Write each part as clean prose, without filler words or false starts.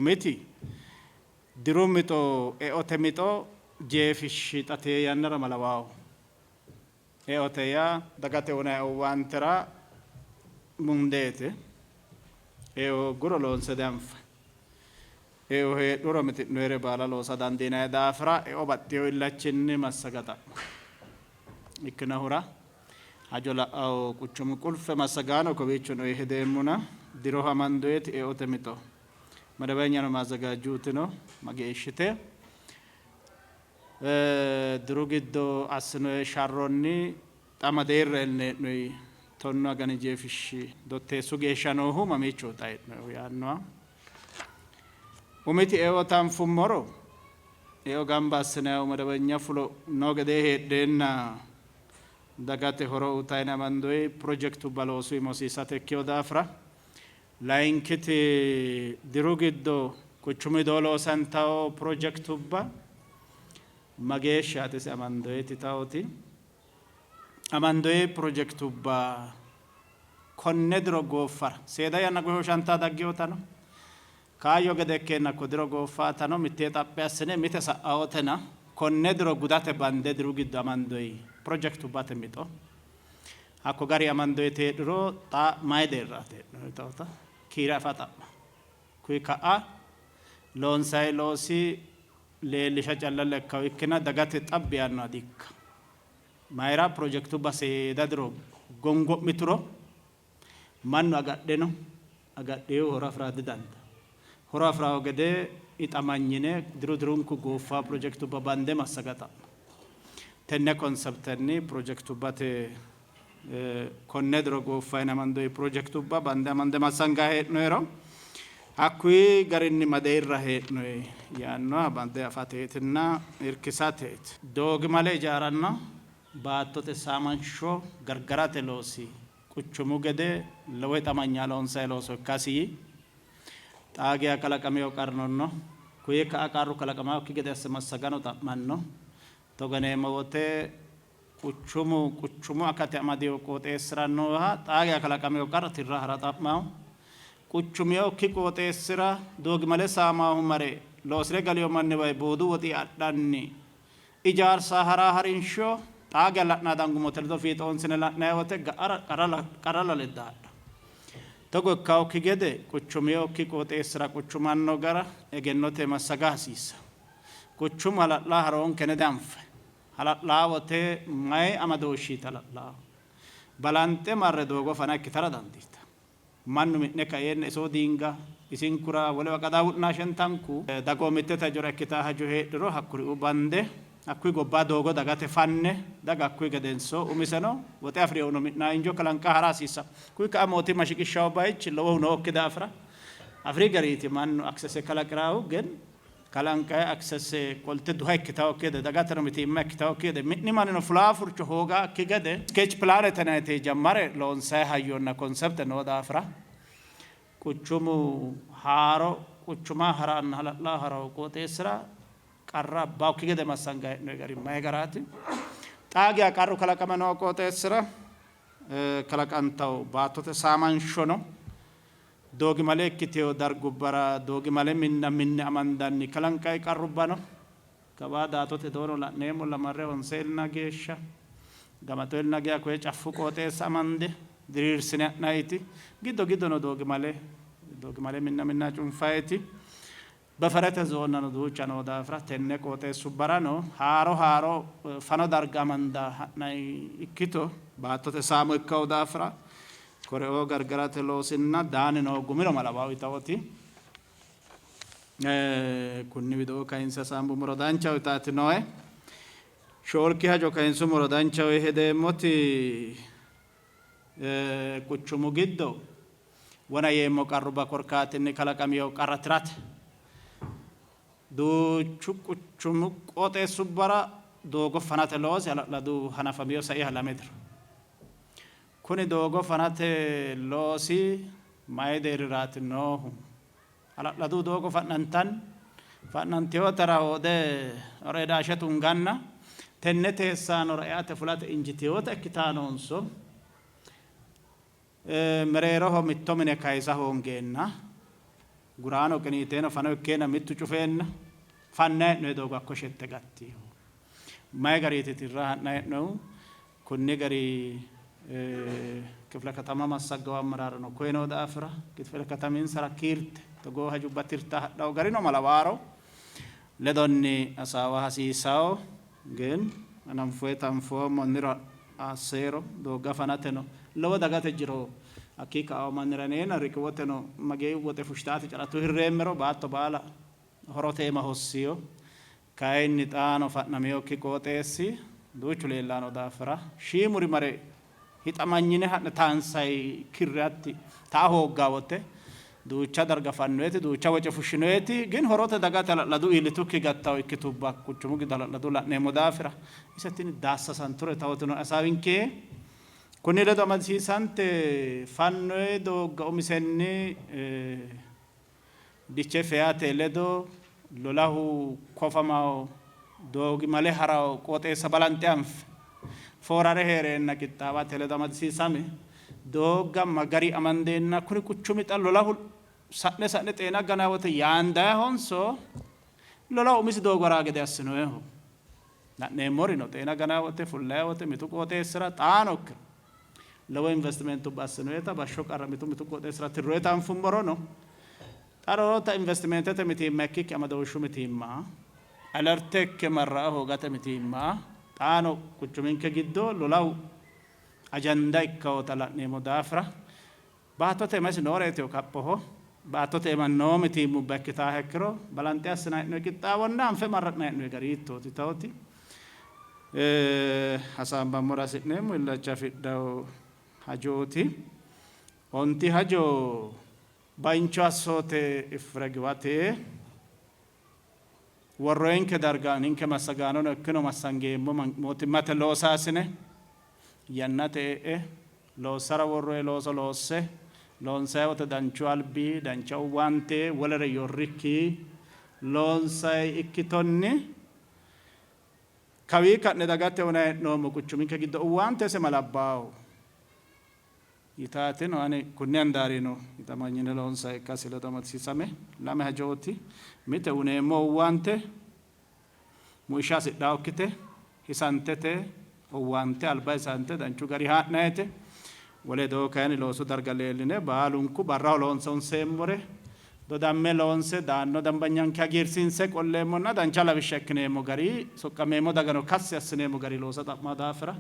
Umiti diru mixo eote mixo jeefishshi xa tee yannara ma lawaawo? Eote yaa dagate uynanni owaantera mundeete. Eo hoogguro loonse dianfanni. Eo heedhuro mixi'noyire baala loosa dandiinanni daafira eo baxxino illachinni massaga xa'mo ikkinohura hajo la'anno quchumu qulfe massagaano kowiicho no yee hedeemmona diroho amandoyeti eote mixo medebenyano maazzagaajjuutino mageeshshite? Diru giddo assinoyi sharronni xa ma deerra elne hee'noyi? Tonnu agani jeefishshi dotteessu geeshsha noohu mamiichooti xa hee'noyihu yaannoha. Umiti eo tanfummoro eo gamba assinayihu medewenya fulo noo gedee heedheenna dagate horo uytanni amandoyi pirojektubba loosu iima hosiisate ikkino daafira Layinkiti diru giddo quchumu widoo loosantanno pirojektubba mageeshshaati ise amandoyiti taoti? Amandoyi pirojektubba konne diro gooffara seeda yanna goshooshanta dagginotano kaayyo gede ikkeenna ko diro gooffaatano mittee xaphi assine mite sa'aotena konne diro gudate bande diru giddo amandoyi pirojektubbate mixo Hakko gari amandoyiti heedhuro xa mayi deerraati hee'noyitawota kiire afa xa'ma. Kuyi ka'a loonsayi loosi leellisha calla ikkawo ikkina dagate xabbi yaannoha di ikka. Mayira pirojektubba seeda diro gongo'mituro mannu agadhe no, agadhinohu horo afi'ra didandaanno. Horo afi'ranno gede hixamanyine diru dirunku gooffanno pirojektubba bande massaga xa'mo. Tenne konseptenni pirojektubbate konne diro gooffanno yine amandoonni pirojektubba bande amande massanganni hee'noyiro hakkuyi garinni ma deerra hee'noyi yaannoha bande afateetinna irkisateeti. Doogimale ijaaranna baattote saamansho gargarate loosi quchumu gede lowo hixamanya loonsanni looso ikkasi xaa geya kalaqamino qarrino no. Kuyi ka'a qarru kalaqamannokki gede asse massagano xa'manno. Togo yineemmo wote quchumu quchumu akate amadino qooxeessira nooha xaa geya kalaqamino qarra tirra hara xa'manno. Quchuminokki qooxeessira doogimale saamahu mare loosi're galino manniwa boodu woxi adhanni Ijaarsa hara harinsho xaa geya la'nanni dangummote ledo fiixoonsine la'nanni wote ga'ara qarralla ledda hadhanno. Togo ikkannokki gede quchuminokki qooxeessira quchumanno gara egennote massaga hasiissanno. Quchumu hala'la haroonkene dianfanni. Hala'laa wote mayi amadooshshiiti hala'laahu? Balanxe marre doogo fana ikkitara dandiitanno. Mannu mi'ne kaeenna iso diinga, isinkura wolewa qadaawu'na shentanku, dagoomittete hajora ikkitaa hajo heedhuro hakkuriuu bande, hakkuyi gobbaa doogo dagate fanne, daga hakkuyi gedenso umiseno woxe afi'rinohuno mi'naa injo kalanqa ha'ra hasiissanno. Kuyi ka'a mootimma shiqishshawo bayichi lowohu nookki daafira afi'ri gariiti mannu aksese kalaqi'raahu gen Kalanqayi aksese qolte duha ikkitawokki gede, dagateno mitiimma ikkitawokki gede, mi'ni mannino fulaa furcho hoogakki gede sketch planete yinanniti jammare loonsayi hayyonna konsepte noo daafira quchumu haaro quchuma haranna hala'la harawo qooxeessira qarra abbawokki gede massangayi hee'noyi gari mayi garaati? Xaa geya qarru kalaqame noo qooxeessira kalaqantawo baattote saamansho no. Doogimale ikkitino dargubbara doogimale minna minne amandanni kalanqanni qarrubba no. Kawaa Daatote doono la'neemmo, Lamarre honse ilna geeshsha, Gamato ilna geya koye Caffu qooxeessa amande diriirsine ha'nanniti, giddo giddono doogimale doogimale minna minna cunfanniti, Bafarete zoonnano duucha noo daafira tenne qooxeessubbarano haaro haaro fano darga amanda ha'nanni ikkito baattote saamo ikkino daafira koreoo gargarate loosinna daanni noo gumino malawaho yitawoti kunni widoo kayinse hasaambummoro danchaho yitaati nooe. Shoolki hajo kayinsummoro danchaho yee hedeemmoti Quchumu giddo wona yeemmo qarrubba korkaatinni kalaqamino qarra tirate duuchu quchumu qooxeessubbara doogo fanate loosi hala'ladu hanafamino saiha lame diro. Kuni doogo fanate loosi mayi deerriraati noohu? Hala'ladu doogo fa'nantanni fa'nantinotera hoode oreedaashe tunganna tenne teessaanora eate fulate injitinota ikkitanonso mereeroho mitto mine kayisa hoongeenna. Guraano qiniiteeno fano ikkeenna mittu cufeenna fannayi hee'noyi doogo hakko shette gattino. Mayi gariiti tirra ha'nayi hee'noyihu? Kunni gari kifile katama massaggawo ammaraarano koye noo daafira kifile kataminsara kiirte togoo hajubba tirta hadhawo garino malawaaro ledonni hasaawa hasiisawo. Gen hananfoyita anfoommo niro seero doogga fanateno lowo dagate jiro hakkii ka'a mannira neena riqiwoteno mageeyi woxe fushitaati caratu hirreemmero baatto baala horote iima hossiyo. Kayinni xaano fa'naminokki qooxeessi duuchu leellano daafira shiimuri mare hixamanyine ha'ne taansayi kirre hatti taa hooggaa wote duucha darga fannoyeti duucha woce fushshinoyeti gin horote dagate hala'ladu iillitukki gattawo ikkitubba quchumu giddo hala'ladu la'neemmo daafira ise tini daassasanture tawotino hasaawinke. Kunni ledo amadisiisante fannoyi doogga umisenni Diche feyate ledo lolahu kofamawo doogimale harawo qooxeessa balanxe anfe foorare hee'reenna qixxaawate ledo amadisiisame doogga ma gari amandeenna kuni quchumi xa lolahu sa'ne sa'ne xeena ganaa wote yaandayahonso lolahu umisi doogo haraa gede assinoyeho? La'neemmorino xeena ganaa wote fullayi wote mitu qooxeessira xaano ikkiro lowo investimentubba assinoyeta bashsho qarra mitu mitu qooxeessira tirroyeta anfummorono xa roorta investimentete mitiimma ikkikki amadooshshu mitiimma, alerte ikke marra'a hoogate mitiimma xaano quchuminke giddo lolahu ajanda ikkinota la'neemmo daafira baattote iima isi nooreetiho kaphoho. Baattote iima noo mitiimmubba ikkitaaha ikkiro balanxe assinanni hee'noyi qixxaawonna anfe marra'nanni hee'noyi gari hiittooti yitawoti hasaambammora hasi'neemmo illacha afidhanno hajooti. Onti hajo baincho assoote effire giwate. Worroyinke darga ninke massagaanono ikkino massangeemmo mootimmate loosaasine yannate e'e loossara worroyi looso loosse, loonsayi wote danchu albi, dancha owaante, wolere yorrikki loonsayi ikkitonni kawii ka'ne dagate unayi hee'noommo quchuminke giddo owaantese ma labbaawo? Yitaateno ani kunni handaarino hixamanyine loonsanni ikkasi ledo amadisiisame lame hajooti. Mite uneemmo owaante muishsha hasidhannokkite, hisantete owaante alba hisante danchu gari haa'nayite. Wole hedo kayinni loosu darga leelline baalunku barraho loonse honseemmore dodamme loonse daanno dambanyanke hagiirsiinse qolleemmonna dancha lawishsha ikkineemmo gari soqqameemmo dagano kassi assineemmo gari loosa xa'manno daafira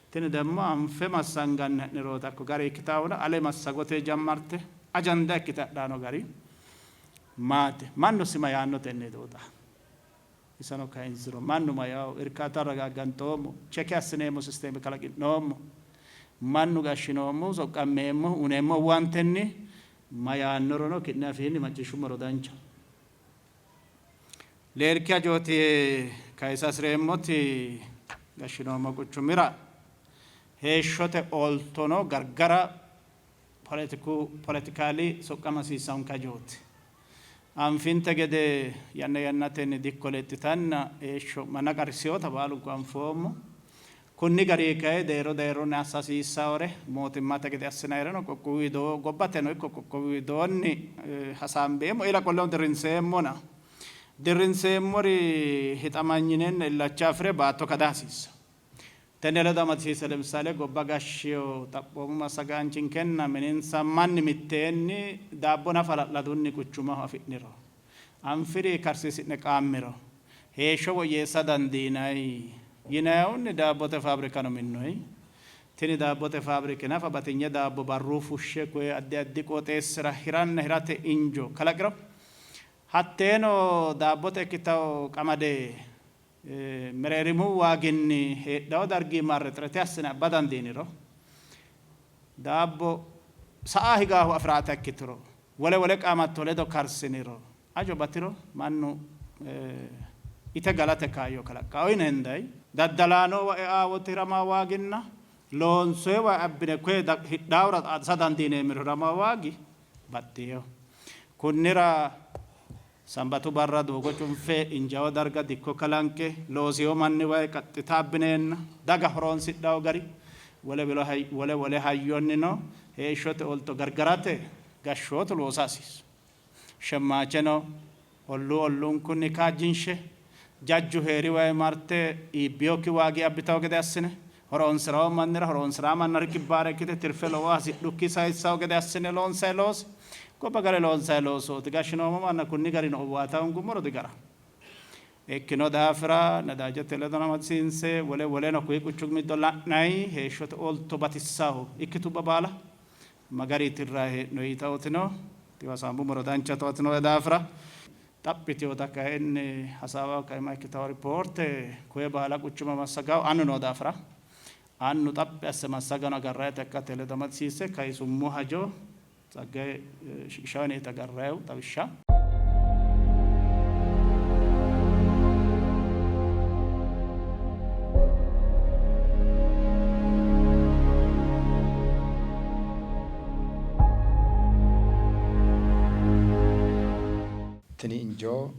Tini demmo anfe massanganni ha'nirooti hakko gari ikkitaahura ale massagote jammarte ajanda ikkite hadhanno gari maati? Mannu isi mayaanno tenne hedo xa? Isano kayinsiro mannu mayawo? Irkata ragaggantoommo, cheke assineemmo sisteeme kalaqi'noommo, mannu gashshinoommohu, soqqammeemmohu, uneemmo owaantenni mayaannorono ki'ne afiinni macciishshummoro danchaho. Leelki hajooti kayisa hasi'reemmoti gashshinoommo quchumira heeshshote ooltono gargara poletiku poletikaali soqqama hasiissannonke hajooti. Anfinte gede yanna yannatenni dikko lexxitanna heeshsho manna qarrissinota baalunku anfoommo. Kunni garinni kay deerru deerrunni assa hasiissawore mootimmate gede assinayireno qoqqowu widoo gobbateno ikko qoqqowu widoonni hasaambeemmo. Eela qolleno dirrinseemmona. Dirrinseemmori hixamanyinenna illacha afi're baatto kada hasiissa. Tenne ledo amadisiise lemissale gobba gashshiyo xaphoomu massagaanchinkenna mininsa manni mitteenni daabbo nafa hala'ladunni quchumaho afi'niro, anfiri karsiisi'ne qaammiro heeshsho woyyeessa dandiinanni yinayihunni daabbote faabrikano minnoyi. Tini daabbote faabriki nafa batinye daabbo barru fushshe koye addi addi qooxeessira hiranna hirate injo kalaqiro hatteeno daabbote ikkitanno qamade mereerimu waaginni heedhanno dargi marre xirete assine abba dandiiniro daabbo sa'a higaahu afi'rata ikkituro wole wole qaamatto ledo karsiniro ajo batiro mannu ite galate kaayyo kalaqqanno yine hendanni. Daddalaanowa eaa wote hiramanno waaginna loonsoyiwa abbine koye hidhaahura xaadisa dandiineemmero hiramanno waagi baxxinoho. Kunnira, Sambatu barra doogo cunfe injawo darga dikko kalanqe loosino manniwa qaxxita abbineenna daga horoonsidhanno gari wole wole wole hayyonnino heeshshote olto gargarate gashshootu loosa hasiissanno. Shemmaacheno olluu olluunkunni kaajjinshe, jajju hee'riwa marte iibbinokki waagi abbitawo gede assine, horoonsi'rawo mannira horoonsi'raa manna riqibbaare ikkite tirfe lowo hasidhukki sayissawo gede assine loonsayi loosi gobba gare loonsayi loosooti. Gashshinoommo manna kunni garino owaata hoongummoro digara. Ikkino daafira nadaajete ledo amadisiinse wole woleno kuyi quchumi giddo la'nayi heeshshote oolto batissawo ikkitubba baala ma gari tirrayi hee'noyi yitawotino hasaambummoro dancha yitawotino daafira xaphi yiteewota kayinni hasaawaho kaima ikkitawo ripoorte koye baala quchuma massagawo annu noo daafira annu xaphi asse massagano agarrayita ikkate ledo amadisiisse kayisummo hajo Tsaggaye shiqishawo yineeti agarrayihu xawishsha. Tini injoo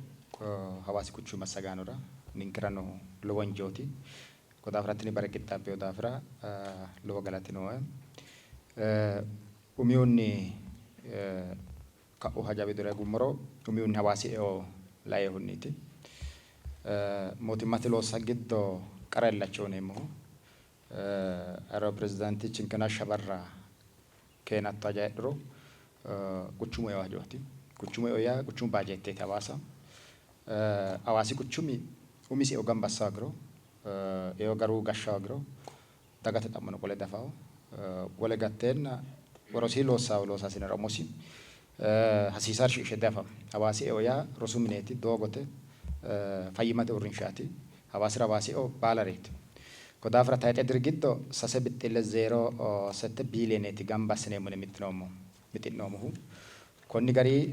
Hawaasi quchumi massagaanora ninkerano lowo injooti. Ko daafira tini bare qixxaabbino daafira lowo galati nooe. Umihunni ka'u haja widira higummoro umihunni Hawaasi eo lainohunniiti. Mootimmate loossa giddo qara illacha uyineemmohu Ayirradu pirezidaantichinkeno hashsha barra keenatto haja heedhuro quchumu eo hajooti. Quchumu eo yaa quchumu baajeetteeti Hawaasa. Hawaasi quchumi umisi eo gamba assa hoogiro, eo garu gashsha hoogiro dagate xa'mono qole dafawo. Wole gatteenna worosii loossawo loosaasinera umosi hasiisare shiqishe diafawo. Hawaasi eo yaa rosu mineeti, doogote, fayyimmate uurrinshaati. Hawaasira Hawaasi eo baalareeti. Ko daafira tayxe diri giddo sase bixxille zeero sette biiliyooneeti gamba assineemmo yine mixxinoommo, mixi'noommohu. Konni gari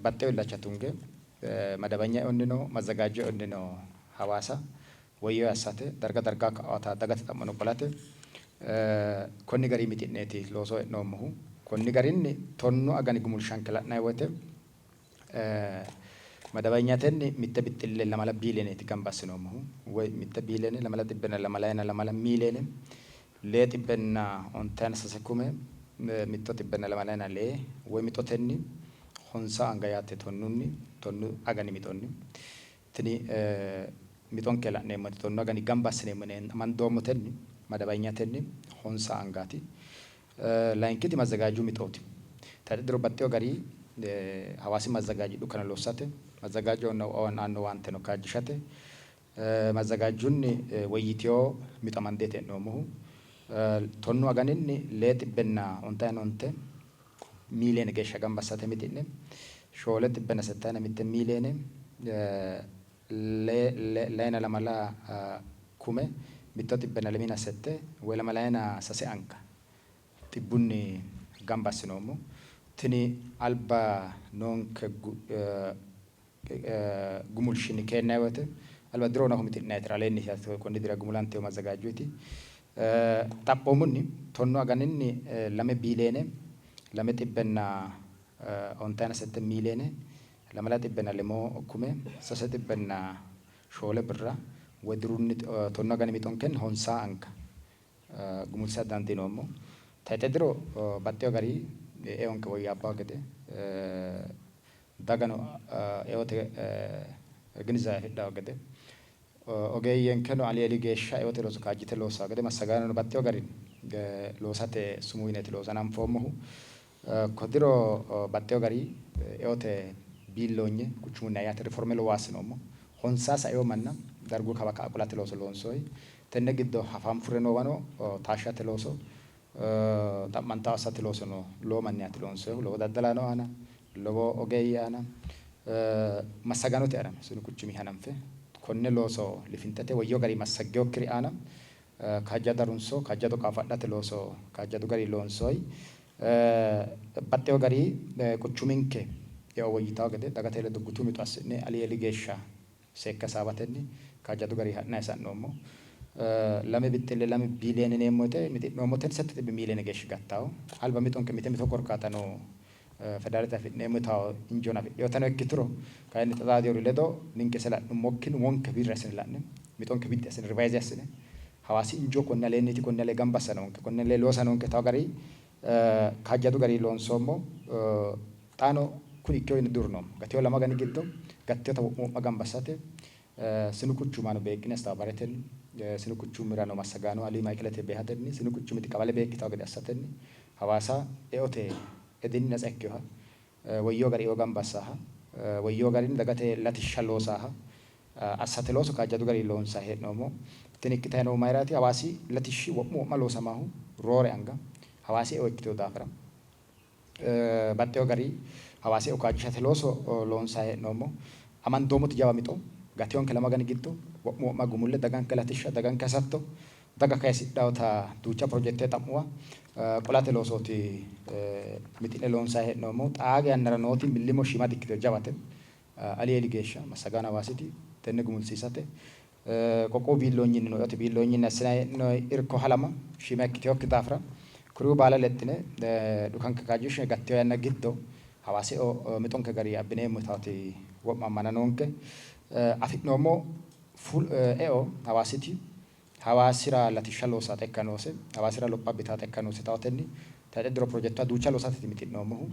baxxewo illacha tunge madabanya eonnino mazzagaajju eonnino Hawaasa woyyeewo assate, darga darga ka'awota dagate xa'mono qolate konni garinni mixi'neeti loosoho e'noommohu. Konni garinni tonnu agani gumulshanke la'nanni woyte madawanyatenni mitte bixxille lamala biiliyooneeti gamba assinoommohu woy mitte biiliyoone lamala xibbenna lamalayina lamala miiliyoone lee xibbenna ontayina sase kume mitto xibbenna lamalayina lee woy mixotenni honsa anga yaate tonnunni tonnu agani mixonni Tini mixonke la'neemmoti tonnu agani gamba assineemmo yine amandoommotenni madawanyatenni honsa angaati. Layinkiti mazzagaaju mixooti. Tayxe diro baxxeewo gari Hawaasi mazzagaaji dhukano lossate, mazzagaaju aanno owaanteno kaajjishate mazzagaajunni woyyitino mixo amandeeti e'noommohu. Tonnu aganinni lee xibbenna ontayina onte miiliyoone geeshsha gamba assate mixi'ne shoole xibbenna settayina mitte miiliyoone lee layina lamala kume mitto xibbenna lemiina sette woy lamalayina sase anga xibbunni gamba assinoommo. Tini alba noonke gumulshinni keennanni woyte alba diro nafa mixi'nayitera aleenni konni dirira gumulantino mazzagaajjuti. Xaphoomunni tonnu aganinni lame biiliyoone lame xibbenna ontayina sette miiliyoone lamala xibbenna lemoo kume sase xibbenna shoole birra woy dirunni tonnu agani mixonkenni honsaa anga gumulsa dandiinoommo. Tayxe diro baxxeewo gari eonke woyyaabbanno gede dagano eote ginizawe afidhanno gede ogeeyyenkeno ali eeli geeshsha eote looso kaajjite loossanno gede massagaanono baxxeewo garinni loosate sumuu yineeti loosa hananfoommohu. Ko diro baxxeewo gari eote biilloonye quchumunniha yaate riforme lowo assinoommo. Honsaa saewo manna dargu kawa ka'a qolate looso loonsoonni. Tenne giddo hafanfurre noowano taashshate looso, xa'mantawo assate loosono lowo mannihaati loonsoonnihu. Lowo daddalaano aana, lowo ogeeyye aana, massagaanote aana sinu quchumi hananfe konne looso lifinxete woyyo garinni massaggewokkiri aana kaajjado harunso, kaajjado qaafo adhate looso kaajjadu garinni loonsoonni. Baxxeewo garinni quchuminke eo woyyitawo gede dagate ledo gutu mixo assi'ne ali eeli geeshsha seekke hasaawatenni kaajjadu garinni ha'nanni sa'noommo. Lame bixxille lame biiliyoone yineemmo woyte mixi'noommotenni settu xibbi miiliyoone geeshshi gattawo. Alba mixonke mite mito korkaatano federaalete afi'neemmo yitawo injoono afidhinotano ikkituro kayinni xa xaadinori ledo ninke ise la'nummokkinni umonke wirri assine la'ne mixonke biddi assine rivayze assine Hawaasi injoo konni aleenniiti, konni alee gamba assa noonke, konni alee loosa noonke yitawo gari kaajjadu garinni loonsoommo. Xaano Kuni ikkeho yine diuurrinoommo. Gatewo lamu agani giddo gattinota wo'mu wo'ma gamba assate sinu quchumano beeqqine astaabaretenni, sinu quchumirano massagaano alii maikilete beehatenni, sinu quchumiti qawale beeqqitanno gede assatenni Hawaasa eote edinni natsa ikkinoha woyyino gari eo gamba assannoha, woyyino garinni dagate latishsha loosannoha assate looso kaajjadu garinni loonsanni hee'noommo. Tini ikkitanni noohu mayiraati? Hawaasi latishshi wo'mu wo'ma loosamannohu roore anga Hawaasi eo ikkitino daafira baxxeewo garinni Hawaasi eo kaajjishate looso loonsanni hee'noommo. Amandoommoti jawa mixo gatinonke lamu agani giddo wo'mu wo'ma gumulle daganke latishsha, daganke hasatto, daga kayisidhannota duucha pirojekite xa'muwa qolate loosooti mixi'ne loonsanni hee'noommohu. Xaa yannara nooti millimmo shiima dikkitino, jawate. Ali eeli geeshsha massagaano Hawaasiti tenne gumulsiisate qoqqowu biilloonyinnino eote biilloonyinni assinanni hee'noonni irko halama shiima ikkitinokki daafira kuriuu baala lexxine dhukanke kaajjishshe gattino yanna giddo Hawaasi eo mixonke garinni abbineemmo yitaati wo'ma ammana noonke. Afi'noommo eo Hawaasiti Hawaasira latishsha loosate ikka noose, Hawaasira lopho abbitate ikka noose yitawotenni tayxe diro pirojektuwa duucha loosateeti mixi'noommohu.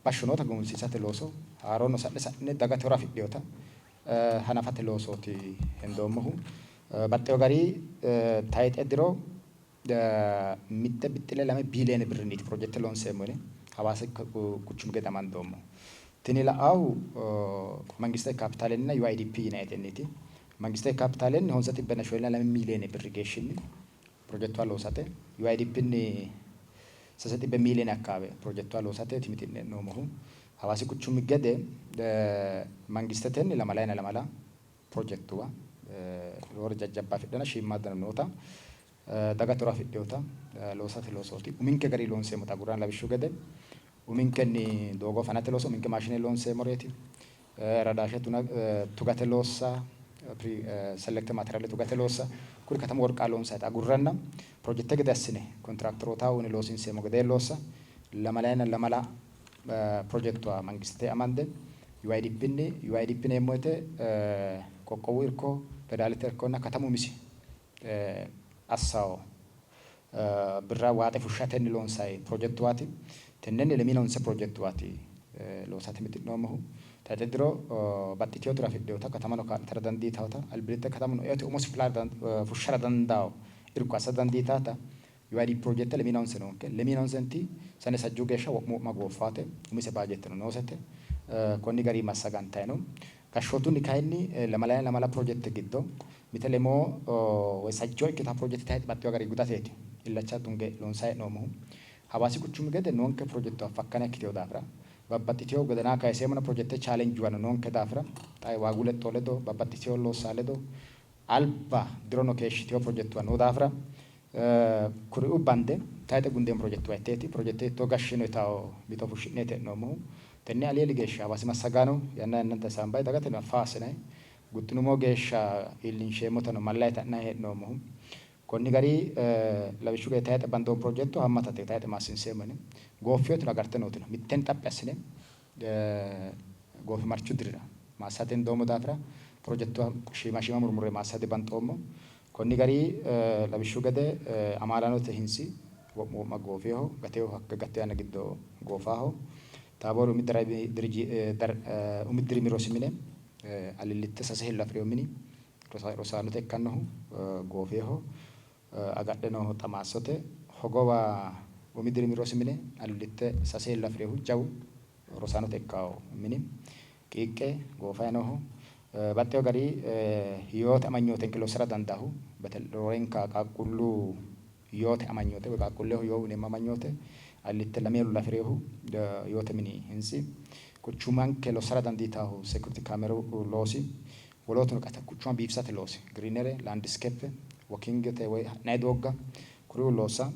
Bashsho noota gumulsiisate looso haarono sa'ne sa'ne dagate horo afidhinota hanafate loosooti hendoommohu. Baxxeewo garinni tayxe diro mitte bixxille lame biiliyoone birrinniiti pirojekte loonseemmo yine Hawaasi quchumi gede amandoommo. Tini la'aahu mangistete kaapitaalenninna UIDP yinayitenniiti. Mangistete kaapitaalenni honse xibbenna shoolina lame miiliyoone birri geeshshinni pirojektuwa loosate UIDPnni sase xibbe miiliyoone akkaawe pirojektuwa loosateeti mixi'ne hee'noommohu. Hawaasi quchumi gede mangistetenni lamalayina lamala pirojektuwa roore jajjabba afidhona shiimmaaddano noota dagate horo afidhinota loosate loosooti. Uminke garinni loonseemmota agurranna lawishshu gede uminkenni doogo fanate looso uminke maashine loonseemmoreeti. Radaashe tugate loossa, selekte maateriyaale tugate loossa kuri katamu wolqa loonsayita agurranna pirojekte gede assine kontiraakterootaho uyine loosiinseemmo gedee loossa lamalayina lamala pirojektuwa mangistete amande UIDPnni, UIDP yineemmo woyte qoqqowu irko, federaalete irkonna katamu umisi assawo birra waaxe fushshatenni loonsanni pirojektuwaati. Tennenni lemiina honse pirojektuwaati loosate mixi'noommohu. Tayxe diro baxxitino tiro afidhinota katamano kaa'litara dandiitawota albillitte katamuno eote umosi fushshara dandaanno irko assa dandiitawota UID pirojekte lemiina honse noonke. Lemiina honsenti sane sajjuu geeshsha wo'mu wo'ma gooffate. Umise baajeetteno noosete. Konni garinni massagantanni no. Gashshootunni kayinni lamalayina lamala pirojekte giddo mite lemoo woy sajjoo ikkitanno pirojekte tayxe baxxino garinni gudateeti illacha tunge loonsanni hee'noommohu. Hawaasi quchumi gede noonke pirojektuwa fakkana ikkitino daafira babbaxxitino godana kayiseemmona pirojekte chaalenjuwano noonke daafira xa waagu lexxo ledo babbaxxitino loossa ledo alba dirono keeshshitino pirojektuwa noo daafira kuriuu bande tayxe gundeemmo pirojektuwa hitteeti, pirojekte hiittoo gashshino yitanno mixo fushshi'neeti hee'noommohu. Tenne ali eeli geeshsha Hawaasi massagaano yanna yannanta hasaambanni dagateno affa assinanni guxxinummo geeshsha iillinsheemmotano mallayi ta'nanni hee'noommohu. Konni gari lawishshu gede tayxe bandoommo pirojektuwa haammatate tayxe maassiinseemmo yine gooffinotino agarte nootino mitteenni xaphi assine goofimarchu dirira maassate hendoommo daafira pirojektuwa shiima shiima murmurre maassa dibanxoommo. Konni gari lawishshu gede Amaalanote hintsi wo'mu wo'ma goofinoho, gatehu hakka gatte yanna giddo goofaho. Taaboori umi dirimi rosi mine alillitte sase hello afi'rino mini rosaanote ikkannohu goofinoho. Agadhe noohu Xamaassote hogowa umi dirimi rosi mine alillitte sase hello afi'rinohu jawu rosaanote ikkanno mini qiiqqe goofayi nooho. Baxxewo gari yoote amanyootenke lossara dandaahu roorenka qaaqquullu yoote amanyoote woy qaaqquulleho yoo uyineemmo amanyoote alillitte lame hello afi'rinohu yoote mini hintsi quchumanke lossara dandiitannohu security kaameru loosi wolootuno quchuma biifisate loosi giriinere, laandiskeppe, wokingete woy ha'nanni doogga kuriuu loossa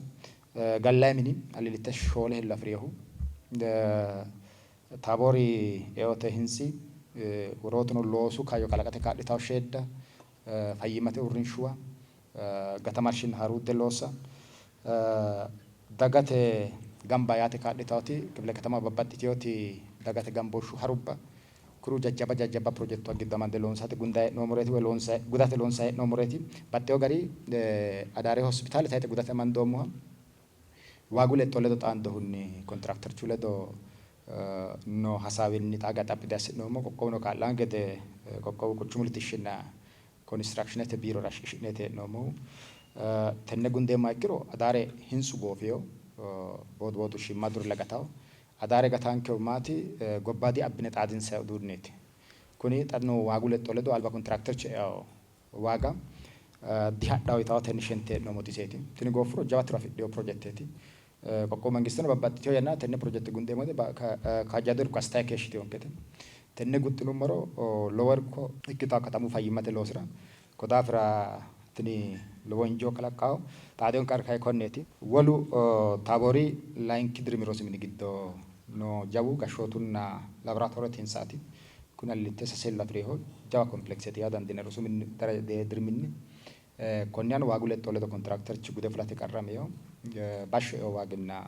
gallayi mini alillitte shoole hello afi'rinohu Taaboori eote hintsi wolootuno loosu kaayyo kalaqate kaa'litanno sheedda, fayyimmate uurrinshuwa gatamarshinna haaruudde loossa, dagate gamba yaate kaa'litannoti kifile katamaho babbaxxitinoti dagate gambooshshu harubba kuriuu jajjabba jajjabba pirojektuwa giddo amande loonsate gundanni hee'noommoreeti woy gudate loonsanni hee'noommoreeti. Baxxeewo garinni Adaare Hospitaale tayxe gudate amandoommoha waagu lexxo ledo xaandohunni kontiraakterchu ledo Noo hasaawinni xaa geya xaphi diassi'noommo. Qoqqowuno kaa'lanno gede qoqqowu quchumu latishshinna konistiraakshinete biirora shiqishi'neeti hee'noommohu. Tenne gundeemmoha ikkiro Adaare hintsu goofino, boodu boodu shiimmaddurilla gatawo. Adaare gataankehu maati gobbaadi abbine xaadinsanni uduunneeti. Kuni xa noo waagu lexxo ledo alba kontiraakterchu eao waaga dihadhawo yitawotenni shente hee'noommoti iseeti. Tini gooffuro jawa tiro afidhino pirojekteeti. Qoqqowu mangisteno babbaxxitino yannara tenne pirojekte gundeemmo woyte kaajjado irko assitanni keeshshitinonkete. Tenne guxxinummoro lowo irko ikkitanno katamu fayyimmate loosira. Ko daafira tini lowo injoo kalaqqanno. Xaadino qarri kayi konneeti. Wolu Taaboori layinki dirimi rosi mini giddo noo jawu gashshootunna laboratoorete hintsaati. Kuni alillitte sase ello afi'rinoho jawa kompilekiseeti yaa dandiinanni rosu mini diriminni. Konnirano waagu lexxo ledo kontiraakterchu gude fulate qarramino. Bashsho eo waaginna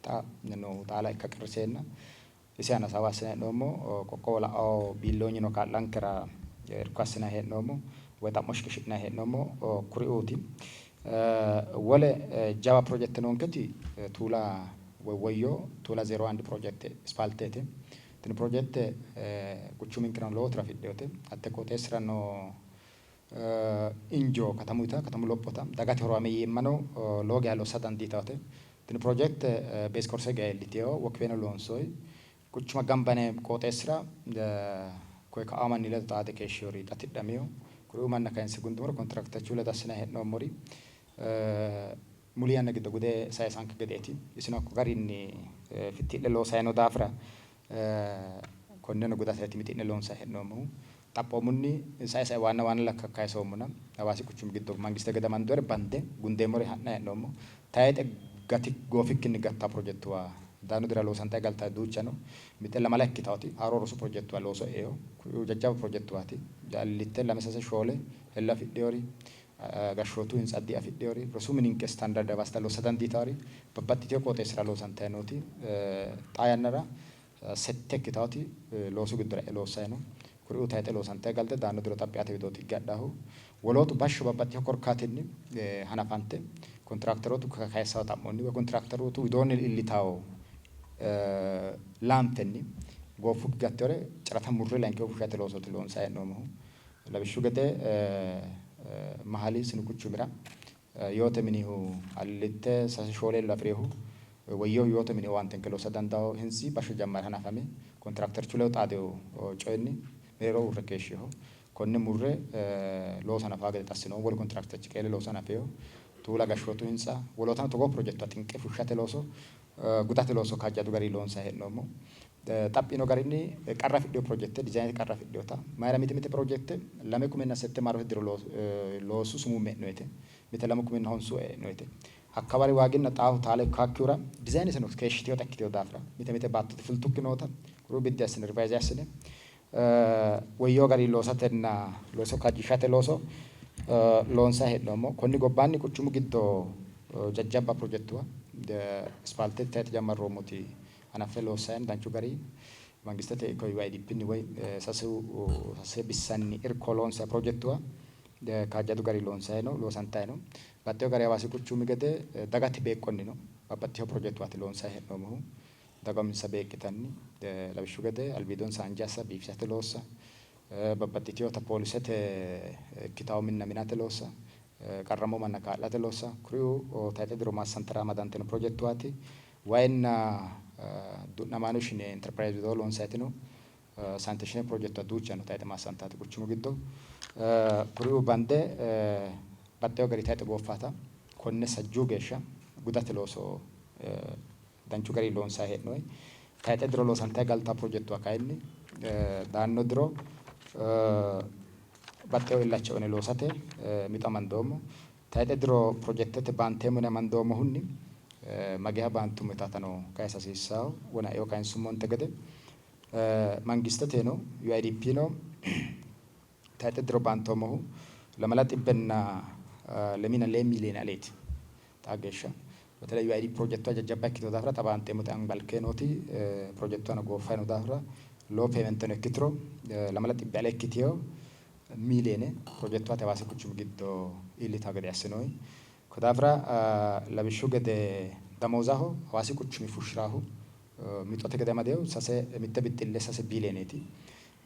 xa noohu taala ikka qarriseenna isi aana hasaawa assinanni hee'noommo. Qoqqowo la'anno biilloonyino kaa'lankera irko assinanni hee'noommo woy xa'mo shiqishi'nanni hee'noommo. Kuriuuti. Wole jawa pirojekte noonketi Tuula woy Woyyo Tuula Zeero Andi pirojekte ispaalteeti. Tini pirojekte quchuminkerano lowo tiro afidhinote. Hatte qooxeessira noo injo katamuyita, katamu lophota, dagate horaameeyyimmano lowo geya lossa dandiitannote. Tini pirojekte Beesikorse geya iillitino, Wokweeno loonsoonni. Quchuma gamba yine qooxeessira koye ka'a manni ledo xaade keeshshinori xa tidhamino. Kuriuu manna kayinse gundummoro kontiraakterchu ledo assinanni hee'noommori muli yanna giddo gude sayisanke gedeeti. Isino hakko garinni fitti'le loosanni noo daafira konneno gudateeti mixi'ne loonsanni hee'noommohu. Xaphoomunni sae sae waanna waanna lakka kaysoommona Hawaasi quchumi giddo mangiste gede amandoonnire bande gundeemmore ha'nanni hee'noommo. Tayxe gati goofikkinni gatta pirojektuwa daanno dirira loosantanni galtanni duucha no. Mite lamala ikkitawoti haaro rosu pirojektuwa looso e'ino. Kuriuu jajjabba pirojektuwaati. Alillitte lame sase shoole hello afidhinori, gashshootu hintsa addi afidhinori, rosu mininke standarde Hawaasita lossa dandiitawori babbaxxitino qooxeessira loosantanni nooti xaa yannara sette ikkitawoti loosu giddora e'e loossanni no. Kuriuu tayixe loosantanni galte daanno diro xaphi yaate widooti higge hadhannohu. Wolootu bashsho babbaxxitino korkaatinni hanafante kontiraakterootu kayissanno xa'monni woy kontiraakterootu widoonni iillitanno laanfenni gooffukki gattinore carata murre layinkihu fushshate loosooti loonsanni hee'noommohu. Lawishshu gede Mahali sinu quchumira Yoote minihu alillitte sase shoole ello afi'rinohu woyyohu yoote mini owaantenke loosa dandaanno hintsi bashsho jammare hanafame kontiraakterchu ledo xaadino coyinni mereeroho uurre keeshshinoho. Konne murre looso hanafanno gede xassinoommo. Wolu kontiraakterchi qeele looso hanafino. Tuula gashshootu hintsa, wolootano togoo pirojektuwa xinqe fushshate looso gudate looso kaajjadu garinni loonsanni hee'noommo. Xaphi yino garinni qarra afidhino pirojekte, dizaynete qarra afidhinota, mayira mite mite pirojekte 2008 maarote diro loosu sumuumme e'noyite, mite 2009 e'noyite. Hakkawari waaginna xaahu taalo ikkaakkihura dizayneseno keeshshitinota ikkitino daafira mite mite baattote fultukki noota kuriuu biddi assine rivayze assine woyyino garinni loosatenna looso kaajjishate looso loonsanni hee'noommo. Konni gobbaanni quchumu giddo jajjabba pirojektuwa ispaaltete tayxe jammarroommoti hanaffe loossanni danchu garinni mangistete ikko UIIDPnni woy sasu sase bissanni irko loonsanni pirojektuwa kaajjadu garinni loonsanni no, loosantanni no. Baxxeewo garinni Hawaasi quchumi gede dagate beeqqonnino babbaxxitino pirojektuwaati loonsanni hee'noommohu. Daga uminsa beeqqitanni lawishshu gede albiidonsa anje assa, biifisate loossa, babbaxxitinota poolisete ikkitanno minna minate loossa, qarrammo manna kaa'late loossa kuriuu tayxe diro maassantara amadantino pirojektuwaati. Wayinna du'namaano ishine Interpirayize widoo loonsayiti no. Saniteshine pirojektuwa duucha no tayxe maassantaati quchumu giddo. Kuriuu bande baxxewo gari tayxe gooffata konne sajjuu geeshsha gudate looso danchu garinni loonsanni hee'noonni. Tayxe diro loosantanni galtanno pirojektuwa kayinni daanno diro baxxewo illacha uyine loosate mixo amandoommo. Tayxe diro pirojektete baanteemmo yine amandoommohunni mageeha baantummo yitaatano kayisa hasiissanno. Wona eo kayinsummonte gede mangisteteno UIDPno tayxe diro baantoommohu lamala xibbenna lemiina lee miiliyoone aleeti xaa geeshsha. በተለይ UID pirojektuwa jajjabba ikkitino daafira xa baanteemmoti Anbalke nooti pirojektuwano gooffanni noo daafira lowo paymenteno ikkituro lamala xibbe ale ikkitino miiliyoone pirojektuwate Hawaasi quchumi giddo iillitanno gede assinoonni. Ko daafira lawishshu gede damoozaho Hawaasi quchumi fushshi'rahu Mixote gede amadehu sase mitte bixxille sase biiliyooneeti.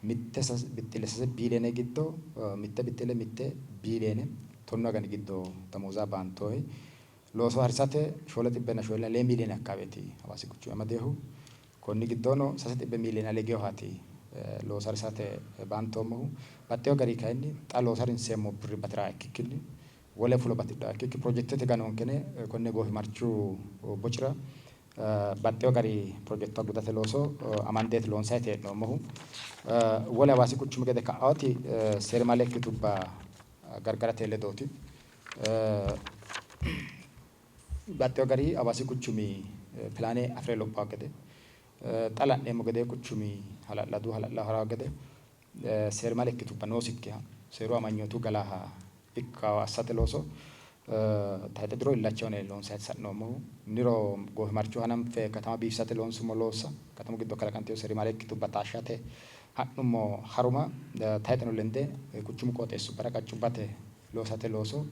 Mitte bixxille sase biiliyoone giddo mitte bixxille mitte biiliyoone tonnu agani giddo damooza baantoyi. Looso harisate 7.4 miiliyoone akkaaweeti Hawaasi quchumi amadehu. Konni giddono 300 miiliyoone ale higeyohaati looso harisate baantoommohu. Baxxewo gari kayinni xa looso harinseemmo birri bati'ra ikkikkinni wole fulo batidhanno ikkikki pirojekitete ganonkene konne goofimarchu bocira baxxewo gari pirojektuwa gudate looso amandeeti loonsanni hee'noommohu. Wole Hawaasi quchumi gede ka'aoti seerimale ikkitubba gargarate ledooti. Baxxewo gari Hawaasi quchumi pilaane afi're lophanno gede xa la'neemmo gedee quchumi hala'ladu hala'lawo haranno gede seerimale ikkitubba noosikkiha seeru amanyootu galaha ikkawo assate looso tayxe diro illacha uyine loonsanni sa'noommohu. Niro goofimarcho hananfe katama biifisate loonsummo loossa, katamu giddo kalaqantino seerimale ikkitubba taashshate ha'nummo haruma tayxeno lende quchumu qooxeessubbara qaccubbate loosate looso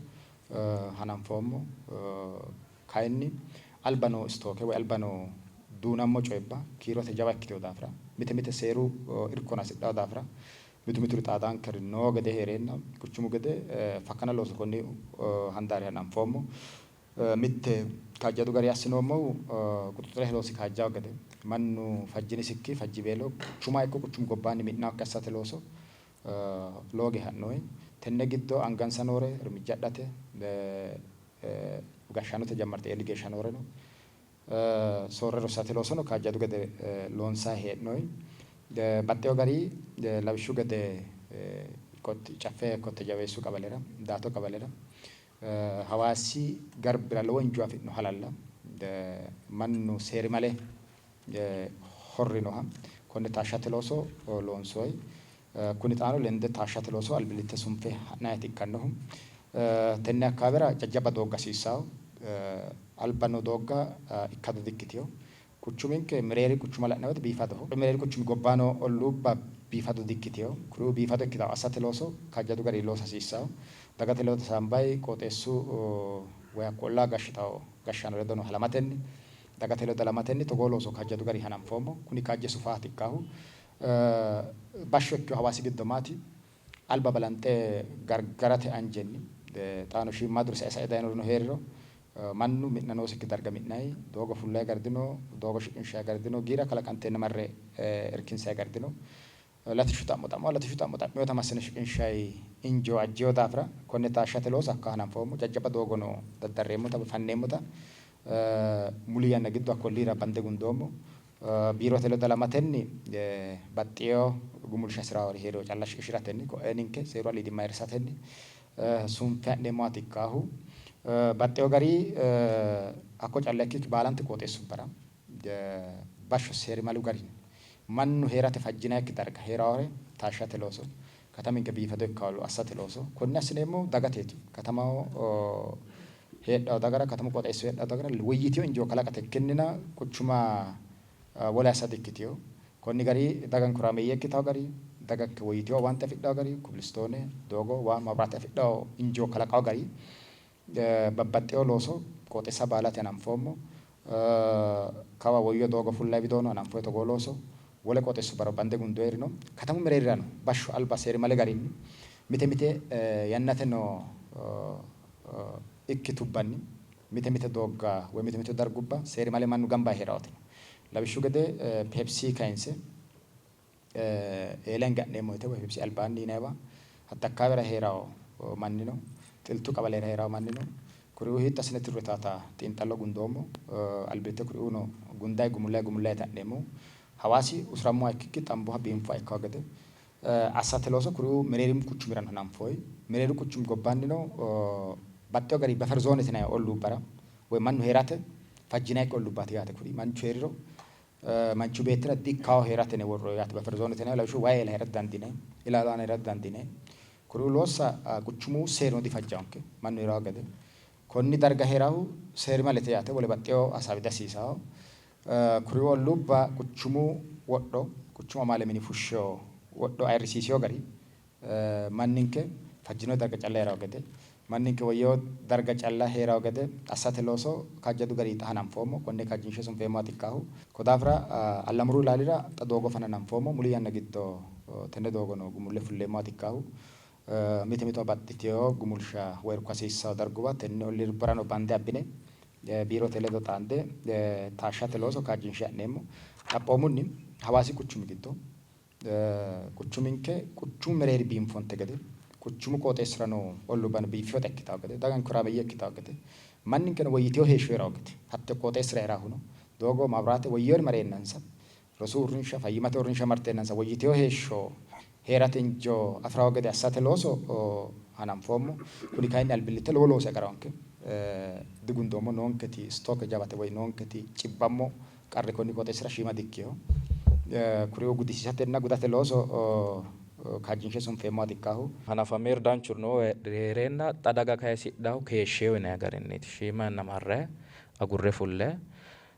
hananfoommo. Kayinni alba noo istooke woy alba noo duunammo coyibba kiirote jawa ikkitino daafira, mite mite seeru irkono hasidhanno daafira mitu mituri xaadaankeri noo gedee hee'reenna quchumu gede fakkana looso konni handaari hananfoommo. Mitte kaajjadu garinni assinoommohu quxuxxurete loosi kaajjawo gede mannu fajjinisikki fajjiweelo quchuma ikko quchumu gobbaanni mi'nannokki assate looso lowo geeshsha ha'noonni. Tenne giddo angansa noore irmijja adhate gashshaanote jammarte eeli geeshsha nooreno soorre rossate loosono kaajjadu gede loonsanni hee'noonni. Baxxeewo gari lawishshu gede Caffe Kotte Jaweessu qawalera, Daato qawalera, Hawaasi garbira lowo injo afi'no halalla mannu seerimale horrinoha konne taashshate looso loonsoonni. Kuni xaano lende taashshate looso albillitte sunfe ha'nanniiti ikkannohu. Tenne akkawaawera jajjabba doogga hasiissanno. Alba noo doogga ikkado dikkitino. Quchuminke mereeri quchuma la'nanni woyte biifadoho. Mereeri quchumi gobba noo olluubba biifado dikkitino. Kuriuu biifado ikkitanno assate looso kaajjadu garinni loosa hasiissanno. Dagate ledo hasaambanni qooxeessu woy hakko ollaa gashshitanno gashshaano ledono halamatenni dagate ledo halamatenni togoo looso kaajjadu garinni hananfoommo. Kuni kaajje sufaati ikkannohu. Bashsho ikkino Hawaasi giddo maati? Alba balanxe gargarate anjenni xaano shiimmaaduri sae sae dayinorino hee'riro mannu mi'na noosikki darga mi'nayi, doogo fullayi gari dino, doogo shiqinshayi gari dino, giira kalaqanteenna marre irkinsayi gari dino. Latishshu xa'mo xa'muwa latishshu xa'mo xa'minota massine shiqinshayi injoo ajjino daafira konne taashshate looso hakka hananfoommo. Jajjabba doogono daddarreemmota woyi fanneemmota muli yanna giddo hakko olliira bande gundoommo. Biirote ledo halamatenni baxxino gumulsha hasi'raari hee'riro calla shiqishi'ratenni ko'ee ninke seeru aliidimma ayirrisatenni sunfe ha'neemmowaati ikkaahu. Baxxino gari hakko calla ikkikki baalante qooxeessubbara bashsho seerimalu garinni mannu hee'rate fajjinannikki darga hee'raare taashshate looso kataminke biifado ikkanno assate looso konne assineemmohu dagateeti. Katamaho heedhanno dagara, katamu qooxeessira heedhanno dagara woyyitino injoo kalaqate ikkinnina quchuma wole assa dikkitino. Konni gari daganke horaameeyye ikkitanno gari, daganke woyyitino owaante afidhanno gari, kobilistoone, doogo, waa, maabiraate afidhanno injoo kalaqanno gari babbaxxino looso qooxeessa baalate hananfoommo. Kawa woyyo doogo fullayi widoono hananfoyi togoo looso. Wole qooxeessubbara bande gundoyirino. Katamu mereerirano bashsho alba seerimale garinni mite mite yannate noo ikkitubbanni mite mite doogga woy mite mite dargubba seerimale mannu gamba yee hee'rawoti no. Lawishshu gede Pepsi kayinse Eela hinge ha'neemmo woyte woy Pepsi albaanni yinanniwa hatte akkaawera hee'rawo manni no, Xiltu qawalera hee'rawo manni no. Kuriuu hiitto assine tirro yitaata xiinxallo gundoommo. Albillitte kuriuuno gundayi gumullayi gumullayiiti ha'neemmohu. Hawaasi usurammoha ikkikki xamboha biinfoha ikkawo gede assate looso kuriuu mereerimu quchumirano hananfoonni. Mereerimu quchumi gobbaannino baxxewo garinni buffer zoonete yinanni olluubbara woy mannu hee'rate fajjinannikki olluubbaati yaate kuri. Manchu hee'riro manchu beettira di''ikkawo hee'rate yine worroonni yaate buffer zoonete yinanni. Lawishshaho wayi eela hee'ra didandiinanni, ilaalu aana hee'ra didandiinanni. Kuriuu loossa quchumu seeruno difajjaanke mannu hee'rawo gede. Konni darga hee'rahu seerimalete yaate wole baxxewo hasaawi dihasiisawo. Kuri olluubba quchumu wodho, quchumu amaale mini fushshino wodho ayirrisiisino gari manninke Fajjino darga calla hee'rawo gede, manninke woyyino darga calla hee'rawo gede assate looso kaajjadu garinni xa hananfoommo. Konne kaajjinshe sunfeemmoha ikkanno. Ko daafira Allamuru Ilaalira xa doogo fana hananfoommo. Muli yanna giddo tenne doogono gumulle fulleemmoha ikkanno. Mite mitowa baxxitewo gumulsha woyi irko hasiissanno darguwa tenne olliibbarano bande abbine biirote ledo xaande taashshate looso kaajjinshe ha'neemmo. Xaphoomunni Hawaasi quchumi giddo quchuminke quchumu mereeri biinfonte gede quchumu qooxeessira noo olluubbano biiffewota ikkitawo gede, daganke horaameeyye ikkitawo gede, manninkeno woyyitewo heeshsho hee'rawo gede hatte qooxeessira hee'rahuno doogo, maabiraate woyyewori mareennansa, rosu uurrinsha, fayyimmate uurrinsha marteennansa woyyitewo heeshsho hee'rate injo afi'rawo gede assate looso hananfoommo. Kuni kayinni albillitte lowo loosi agarawonke. Digundoommo. Noonketi istooke jawate woy noonketi cibbammo qarri konni qooxeessira shiima dikkino. Kuriuu gudisiisatenna gudate looso kaajjinshe sunfeemmoha dikkanno. Hanafamiro danchuri noohu hee'reenna xa daga kayisidhannohu keeshsheewo yinanni garinniiti. Shiima yanna marrayi agurre fullayi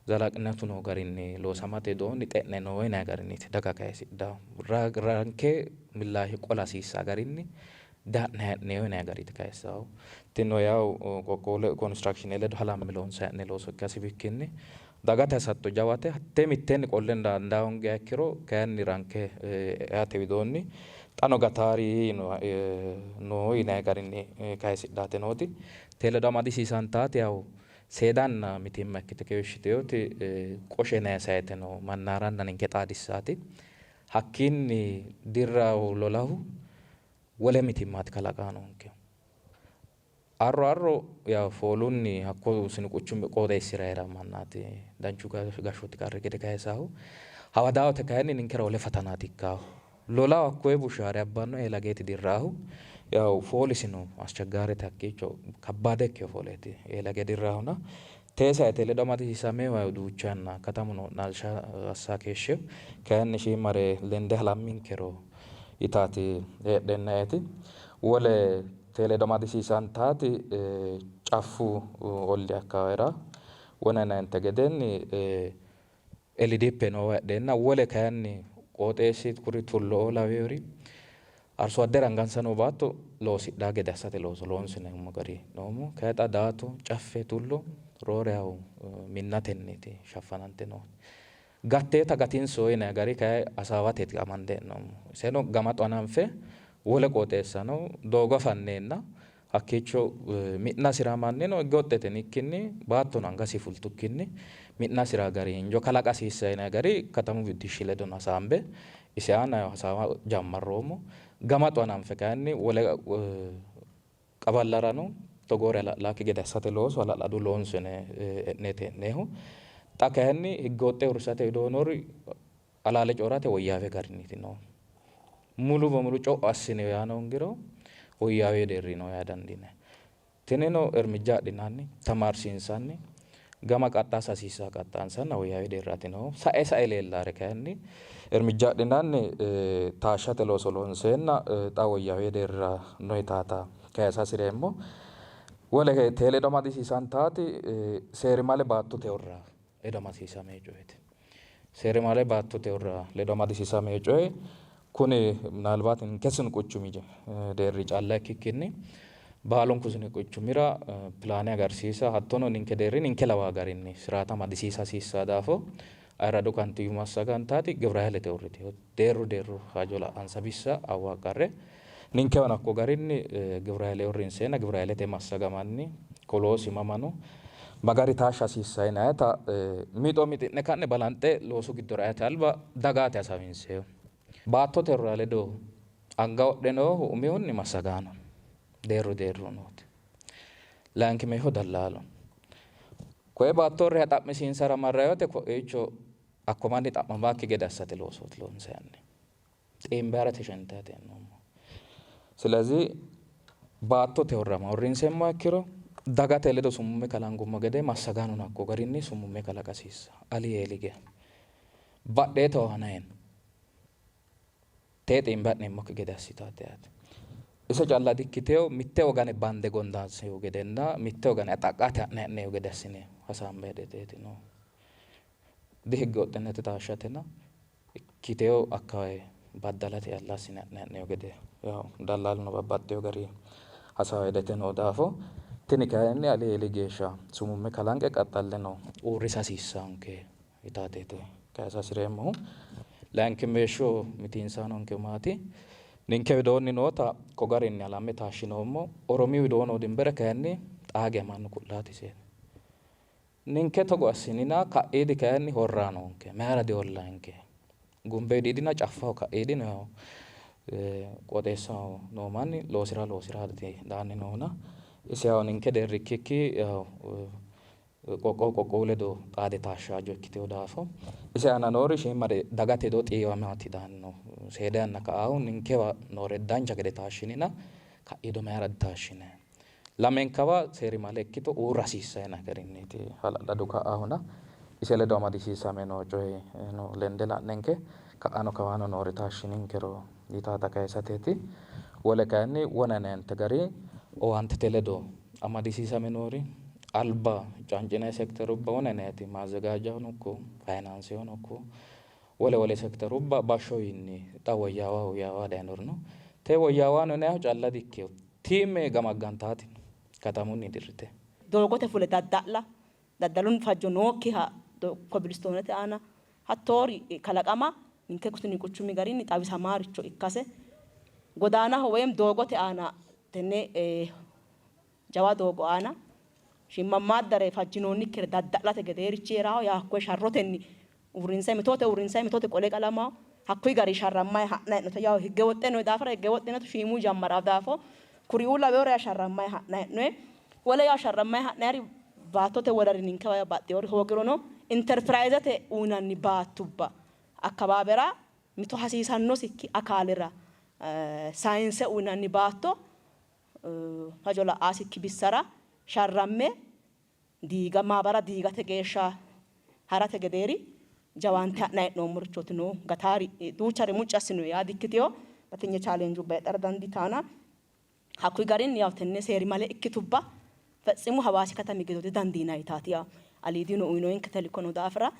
zalaqinatu noo garinni loosamate widoonni xe'ne noo yinanni garinniiti daga kayisidhannohu. Ranke millaashe qola hasiissanno garinni diha'nanni hee'noonni yinanni gariiti kayissannohu. Tinino yawu qoqqowu konistiraakishine ledo halamme loonsanni hee'noonni looso ikkasi bikkinni dagate hasatto jawate. Hattee mitteenni qolle dandaa hoongiha ikkiro kayinni ranke eate widoonni xano gataari noo yinanni garinni kayisidhate nooti. Tee ledo amadisiisantaati yawu seedanna mitiimma ikkite keeshshiteyooti qoshe yinanni sayite no mannaaranna ninke xaadissaati. Hakkiinni dirrahu lolahu wole mitiimmaati kalaqaa noonke. Arro arro yawu foolunni hakko sinu quchumi qooxeessira hee'ra mannaati danchu gashshooti qarri gede kayisahu. Hawadaawote kayinni ninkera wole fatanaati ikkaahu. Lolahu hakkoye bushaare abbanno eelageeti dirraahu. Yawu foolisino aschaggaarete hakkiicho kabbaade ikkeyo fooleeti eelage dirraahuna. Tee sayite ledo amadisiisamehu yawu duucha yanna katamuno wo'naalsha assa keeshsheyo. Kayinni shiimare lende halamminkero yitaati heedhennaeti. Wole tee ledo amadisiisantaati caffu olli akkawaawera wona yinanninte gedenni LDP noowa heedheenna wole kayinni qooxeessi kuri tullo laweyori arso addera angansa noo baatto loosidhaa gede assate looso loonsineemmo gari noommo. Kayi xa daato caffe tullo roore yawu minnatenniiti shaffanante noohu. Gatteeta gatinso yinanni gari kayi hasaawateeti amande hee'noommo. Iseno gamaxo hananfe wole qooxeessano doogo fanneenna hakkiicho mi'na hasi'raa mannino higge ikkinni baattono angasi fultukkinni mi'na hasi'raa gari injo kalaqa hasiissa yinanni gari katamu biddishshi ledono hasaambe ise aana hasaawa jammarroommo. Gamaxo hananfe kayinni wole qaballarano togoore hala'laakki gede assate looso hala'ladu loonso yine e'neeti hee'neehu. Xa kayinni higge woxxe uurrisate widoonori alaale coorate woyyaawe garinniiti noohu. Mulu bemulu co'o assine yaa hoongiro woyyaawe deerri no yaa dandiinanni. Tinino irmijja adhinanni tamaarsiinsanni gama qaxxaasa hasiissaa qaxxaansanna woyyaawe deerraati noohu. Sae sae leellaare kayinni irmijja adhinanni taashshate looso loonseenna xa woyyaawe deerra no yitaata kayisa hasireemmo. Wole tee ledo amadisiisantaati seerimale baattote horra ledo amadisiisamee coyeeti. Seerimale baattote horra ledo amadisiisamee coye kuni ምናልባት ninke sinu quchumi deerri calla ikkikkinni baalunku sinu quchumira pilaane agarsiisa hattono ninke deerri ninke lawaa garinni siraata amadisiisa hasiissaa daafo ayirradu kantiiwu massagantaati gibra haylete uurritino deerru deerru hajo la'ansa bissa awwaqqarre ninkewano hakko garinni gibra hayle uurrinseenna gibra haylete massagamanni koloosi mamano magari taashsha hasiissa yinayita mixo mixi'ne ka'ne balanxe loosu giddora eate alba dagate hasaawinseeyo. Baattote horra ledo anga wodhe noohu umihunni massagaano deerru deerru nooti. Layinkimeeshsho dallaalo. Koye baatto horre xa'misiinsara marrayi wote koiicho hakko manni xa'mamaakki gede assate loosooti loonsanni. Xiimbe harate shentate hee'noommo. ስለዚህ baattote horrama horrinseemmoha ikkiro dagate ledo sumumme kalangummo gede massagaanono hakko garinni sumumme kalaqa hasiissa ali eeli geya badhee towaanayeno tee xiimbe ha'neemmokki gede assitaate yaate. Ise calla dikkiteyo mitte wogane bande gondaanseyo gedenna mitte wogane axaqqate ha'ne ha'neyo gede assine hasaambe hedeteeti no. Dihigge woxxinete taashshatena ikkiteyo akkawaye Baddalate yalla assine ha'nanni hee'noonni gede yaw dallaaluno babbaxxeyo gari hasaawa hedete noo daafo tini kayinni ali eeli geeshsha sumumme kalanqe qaxxalle no uurrisa hasiissaanke yitaateeti kayisa hasireemmohu. Layinkimeeshsho mitiinsaanonke maati? Ninke widoonni noota ko garinni halamme taashshinoommo. Oromiyu widoo noo dimbere kayinni xaa geya mannu ku'laatise. Ninke togo assinina ka'iidi kayinni horraa noonke. Mayira dihollayinke? Gumbe widiidina caffaho ka'iidi no qooxeessaho noo manni loosira loosira daanni noona isi yawo ninke deerri ikkikki qoqqowu qoqqowu ledo xaade taashsho hajo ikkitino daafo ise aana noori shiimare dagate ledo xiiwamaati daanno. Seeda yanna ka'aahu ninkewa noore dancha gede taashshinina ka'iido mayira ditaashshinanni? Lamenkawa seerimale ikkito uurra hasiissanno garinniiti hala'ladu ka'aahuna ise ledo amadisiisame noo coyi no lende la'nenke ka'ano kawaano noori taashshininkero yitaata kayisateeti. Wole kayinni wona yinannite gari owaantete ledo amadisiisame noori alba cancinanni sekiterubba wona yinanniti maazzagaajjahono ikko fayinaansehono ikko wole wole sekiterubba bashshowiinni xa woyyaawa woyyaawa dayinori no. Te woyyaawaano yinayihu calla dikkino. Tiime gamaggantaati katamunni dirrite. Doogote fule dadda'la, daddalun fajjo nookkiha kobilistoonete aana hattoori kalaqama ninke kuni quchumi garinni xawisamaaricho ikkase godaanaho woyim doogote aana tenne jawa doogo aana shiimmammaaddare fajjinoonnikkire dadda'late gedeerichi hee'raho. Yaa hakkoye sharrotenni uurrinsayi mitoote uurrinsayi mitoote qole qalamaho. Hakkuyi gari sharrammayi ha'nayi hee'note. Yawo higge woxxe noyi daafira higge woxxinote shiimu jammara daafo kuriuu lawewore yaa sharrammayi ha'nayi hee'noyi. Wole yawo sharrammayi ha'nayiri baattote wolari ninkewa yawo baxxewori hoogirono interpirayizete uyinanni baattubba akkawaawera mito hasiisannosikki akaalira sayinse uyinanni baatto hajo la'aasikki bissara sharramme diiga maabara diigate geeshsha harate gedeeri jawaante ha'nayi hee'noommorichooti noohu. Gataari duuchare mucci assinoyi yaa dikkitino, batinye chaalenjubba heedhara dandiitanna hakkuyi garinni yaw tenne seerimale ikkitubba fetsimu Hawaasi katami giddo didandiinanni yitaati yaw aliidino uyinoyinke teliko noo daafira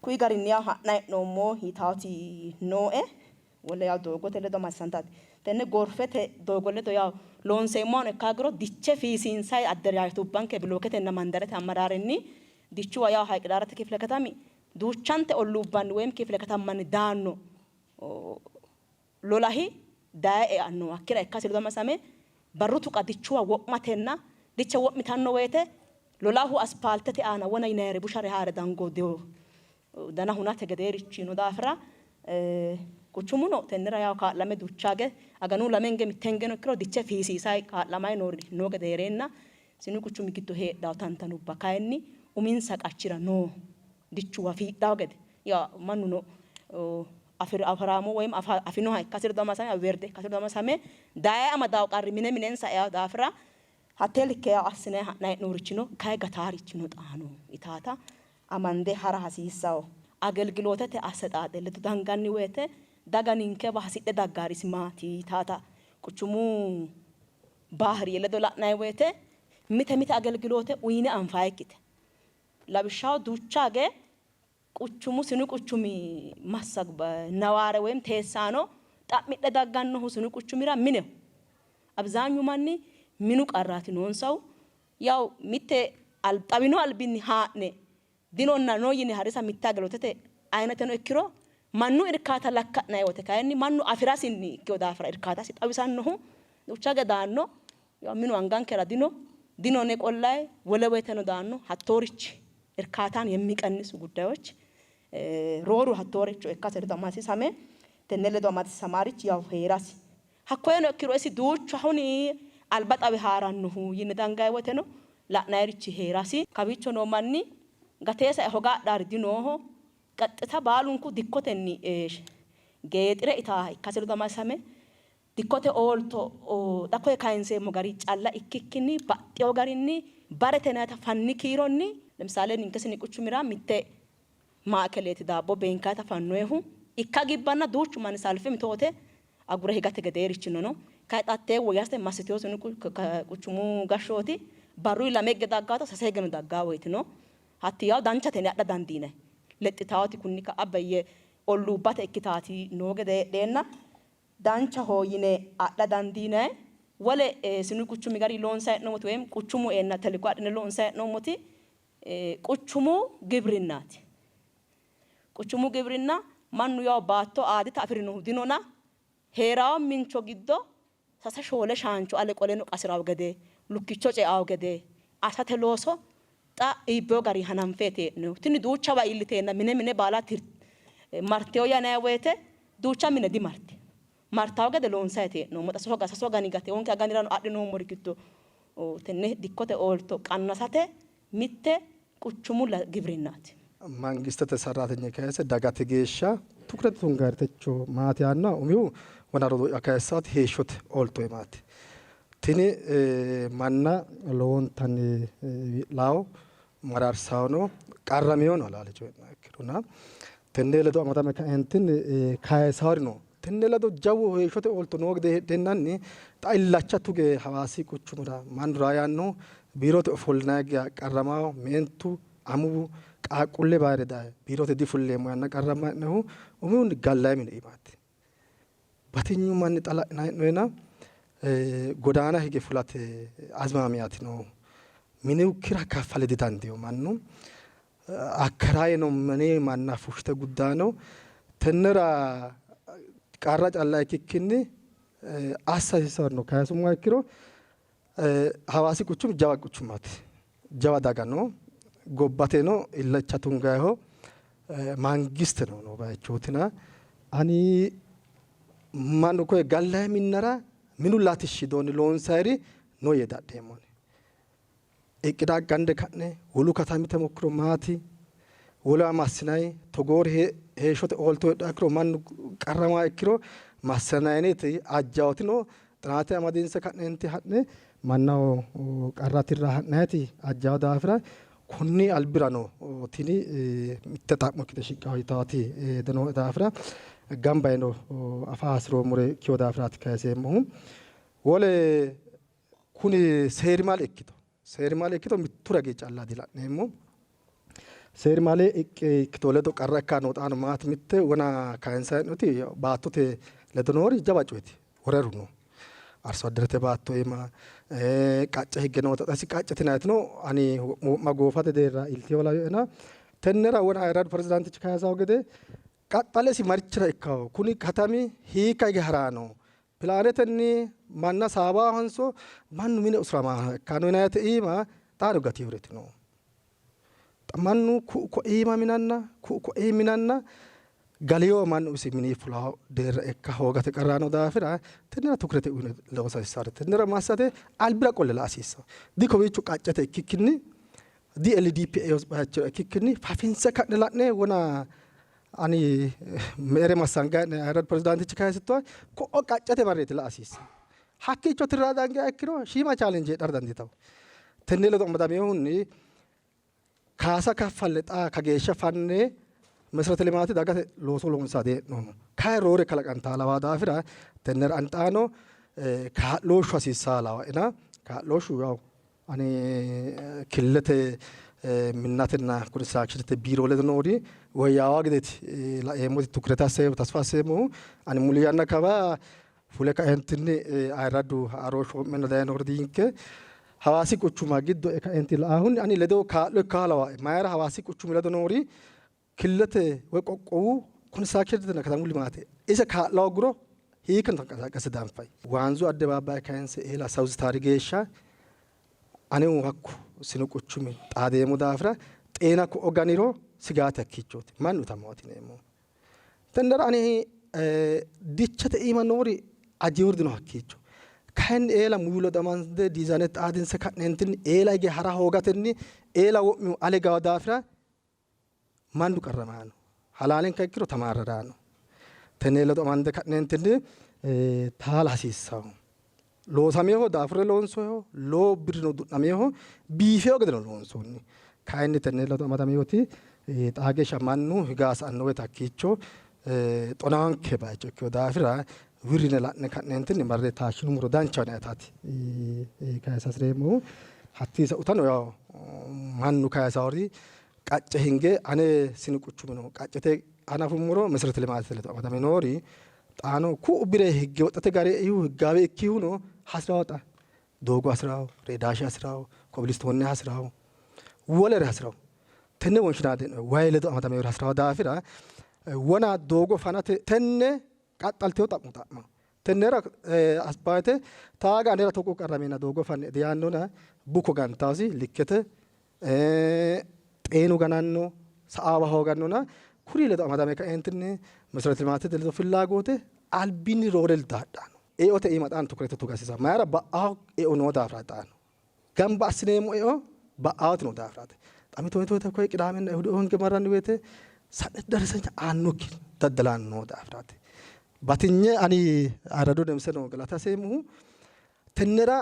Kuyi garinni yawo ha'nayi hee'noommo yitaati nooe. Wole yawo doogote ledo amadisiisantaati. Tenne gorfete doogo ledo yawo loonseemmohano ikka hoogiro diche fiisiinsayi adderjajetubbanke bilooketenna mandarete ammaraarenni dichuwa yawo Hayiqidaarete kifile katami duuchante olluubbanni woyim kifile katammanni daanno lolahi daye eanno hakkira ikkasi ledo amadisame barru tuqa dichuwa wo'matenna diche wo'mitanno woyte lolahu aspaaltete aana wona yinayire bushare haare dango dana hunate gedeerichi no daafira quchumuno tennera yawo kaa'lame duuchage aganu lamenge mittengeno ikkiro diche fiisiisay kaa'lamay noo gede hee'reenna sinu quchumi giddo heedhawo tantanubba kayinni uminsa qachira noo dichuwa fiidhawo gede ya mannuno afiraamo woyim afinoha ikkasi ledo amasame awerde ikkasi ledo amasame daye amadawo qarri mine minensa ea daafira hattee likke yawo assinayi ha'nayi hee'noorichino kayi gataarichino xaano itaata amande hara hasiissawo. Agelgilootete assexaaxe ledo danganni woyte daga ninkewa hasidhe daggaari isi maati yitaata quchumu baahriye ledo la'nayi woyte mite mite agelgiloote uyine anfayikkite. Lawishshaho duuchage quchumu sinu quchumi massag nawaare woyim teessaano xa'midhe daggannohu sinu quchumira mineho. Abzaanyu manni minu qarraati noonsahu. Yaw mitte xawino albinni haa'ne dinonna no yine harisa mitte agelotete ayinateno ikkiro mannu irkaata lakka'nanni wote kayinni mannu afirasinni ikkino daafira irkaatasi xawisannohu duuchage daanno. Yaw minu angankera dino, dino yine qollayi wole woyteno daanno. Hattoorichi irkaataan yemmiqennisu guddayoch rooru hattooricho ikkase ledo amadisiisame tenne ledo amadisiisamarichi yaw hee'rasi Hakkoyeno ikkiro isi duuchahuni alba xawe haa'rannohu yine dangayi woteno la'nayirichi hee'rasi. Kawiicho noo manni gatee sae hogaadhaari dinooho, qaxxita baalunku dikkotenni geexire itaaha ikkasi ledo amadisame dikkote oolto xa koye kayinseemmo gari calla ikkikkinni baxxewo garinni barete yinayita fanni kiironni lemisaale ninke sini quchumira mitte maakeleeti daabbo beenkayita fannoyihu ikka gibbanna duuchu manni salfe mitoote agure higate gedeerichino no. Kayi xa hattee woyyasate massitino sinu quchumu gashshooti barruyi lame higge daggaata sase higeno daggaa woyiti no. Hatti yawo danchate yine adha dandiinanni. Lexxitaawoti kunni ka'a beyye Olluubbate ikkitaati noo gede heedheenna danchaho yine adha dandiinanni. Wole sinu quchumi gari loonsanni hee'noommoti woyim quchumu eenna teliko adhine loonsanni hee'noommoti quchumu gibrinnaati. Quchumu gibrinna mannu yawo baatto aadita afi'rinohu dinona hee'rawo mincho giddo sase shoole shaancho ale qoleno qasi'rawo gede, lukkicho ceawo gede assate looso xa iibbewo garinni hananfeeti hee'noonnihu. Tini duuchawa iilliteenna mine mine baala martewo yinanni woyte duucha mine dimartino. Martawo gede loonsanniiti hee'noommo. Xa sasu agani gate onke aganirano adhinoommori giddo tenne dikkote oolto qannasate mitte quchumu gibrinnaati. Mangistete sarratenye kayise dagate geeshsha tukurete tungayiri techo maati yaannoha umihu wona rodoo'ya kayissaati heeshshote oolto maati. Tini manna lowontanni wi'laawo mararsawono qarraminono halaale coyi'niha ikkirona tenne ledo amadame kaeentinni kayisaari no. Tenne ledo jawu heeshshote oolto noo gede heedheennanni xa illacha tuge Hawaasi quchumira mannu raa yaannohu biirote ofollinanni geya qarramawo meentu, amuwu, qaaqquulle bayire daye biirote difulleemmo yaanna qarrammanni hee'nohu umihunni gallanni mini iimaati. Batinyu manni xa la'nanni hee'noyina godaana hige fulate azmaamiyaati noohu. Miniu kira kaffale didandiino mannu. Akkarayeno mine manna fushshite guddaano. Tennera qarra calla ikkikkinni assa hasiissanno kayisummoha ikkiro Hawaasi quchumi jawa quchumaati. Jawa daga no. Gobbateno illacha tungayiho. Mangisteno noo bayichootina ani mannu koye gallayi minnara minu latishshi doonni loonsayiri no yee dadheemmo. Iqqida gande ka'ne wolu katami temokkiro maati? Wolewa massinayi? Togoori heeshshote oolto heedhuha ikkiro mannu qarramaha ikkiro massinaniti ajjawotino xinaate amadinse ka'nenti ha'ne mannaho qarra tirra ha'nayiti ajjawo daafira konni albirano tini mitte xa'mo ikkite shiqqawo yitaati hedo nooe daafira gamba yino afa hasi'roommore ikkino daafiraati kayiseemmohu. Wole Kuni seerimale ikkito seerimale ikkito mittu ragi calla dila'neemmo. Seerimale ikkito ledo qarra ikkanno xaano maati mitte wona kayinsanni hee'noonniti baattote ledo noori jawa coyeti woreru no. Arso adderete baatto iima qacce higge noota xasi qaccete yinannitino ani wo'ma goofate deerra iiltino laweena tennera wona ayirradu pirezidaantichi kayisawo gede qaxxalesi marichira ikkawo kuni katami hiikka hige haraano Pilaanetenni manna saawahonso mannu mine usuramaha ikkanno yinannite iima xaano gatinoreeti no. Xa mannu ku'u ko'iima minanna ku'u ko'ii minanna galiyo mannu isi mini fulawo deerra ikka hoogate qarrano daafira tennera tukurete uyine loosa hasiissanno. Tennera massate albira qolle la''a hasiissanno. Dikowiicho qaccete ikkikkinni DLDPA bayicho ikkikkinni fafinse ka'ne la'ne wona Ani meere massangaa'ne ayirradu pirezidaantichi kayisittoha ko'o qaccete marreeti la''a hasiissanno. Hakkiicho tirra dangiha ikkiro shiima challenge heedhara dandiitanno. Tenne ledo amadaminohunni kaasa kaffalle xa kageeshsha fanne meserete limaate dagate looso loonsanni dihee'noommo. Kayi roore kalaqantaa lawaa daafira tennera ani xaano kaa'looshshu hasiissaa lawaena kaa'looshshu yawu Ani killilete minnatenna konistiraakshinete biiro ledo noori woyyaawa gedeeti laeemmoti tukurete asseemmo tasfa asseemmohu. Ani muli yanna kawa fule kaentinni ayirraddu haaroo shoommenna daye noori diinke Hawaasi quchuma giddo e kaenti la''ahunni ani ledo kaa'lo ikkaa lawae. Mayira Hawaasi quchumi ledo noori killilete woy qoqqowu konistiraakshinetenna katamu limaate ise kaa'la hoogguro hiikkano tanqasaaqase danfay. Waanzu addebaabaye kayinse eela Sawuzi Taari geeshsha anihu hakku sinu quchumi xaadeemmo daafira xeena ko'o ganiro sigaate hakkiichooti mannu itammooti yineemmo. Tennera ani dichete iima noori ajiwori dino hakkiicho. Kayinni eela muyulo damande diizayinete xaadinse ka'neentinni eela hige hara hoogatenni eela wo'mihu ale gawa daafira mannu qarramanno. Halaalenka ikkiro tamaarraranno. Tenne ledo amande ka'neentinni taala hasiissanno. Loosaminoho daafurre loonsoonniho, lowo birrino du'naminoho, biifino gedeno loonsoonni. Kayinni tenne ledo amadaminoti xaa geeshsha mannu higa sa''anno woyte hakkiicho xonaanke bayicho ikkino daafira wirri yine la'ne ka'neentinni marre taashshinummoro danchaho yinannitaati kayisa hasireemmohu. Hattii sa'utano yawo mannu kayisawori qacce hinge ane sinu quchumino qaccete hanafummoro meserete limaatete ledo amadame noori xaano ku'u bire higge wodhate gari eihu higgaawe ikkihuno hasirawo xa doogo hasirawo, reedaashe hasirawo, kobilistoonne hasirawo, wolere hasirawo. Tenne wonshinaa de'noe wayi ledo amadamewore hasirawo daafira wona doogo fanate tenne qaxxalteyo xa'mo xa'ma. Tennera aspaayete taaga anera togo qarrameenna doogo fanne diyaannona buko gantaasi likkete xeenu gananno sa'aawa hoogannona kuri ledo amadame kaeentinni meserete limaatete ledo fillaagoote albinni roore daadhano. Eote iima xaano tukurete tuga hasiissanno. Mayira ba'aho eo noo daafira xaano. Gamba assineemmo eo ba'aawoti noo daafiraati. Xa mito mito woyte koye qidaamenna ihude honge marranni woyte sa'ne darasenya aannokki daddalaano noo daafiraati. Batinye ani ayirrado Demseno galata haseemmohu tennera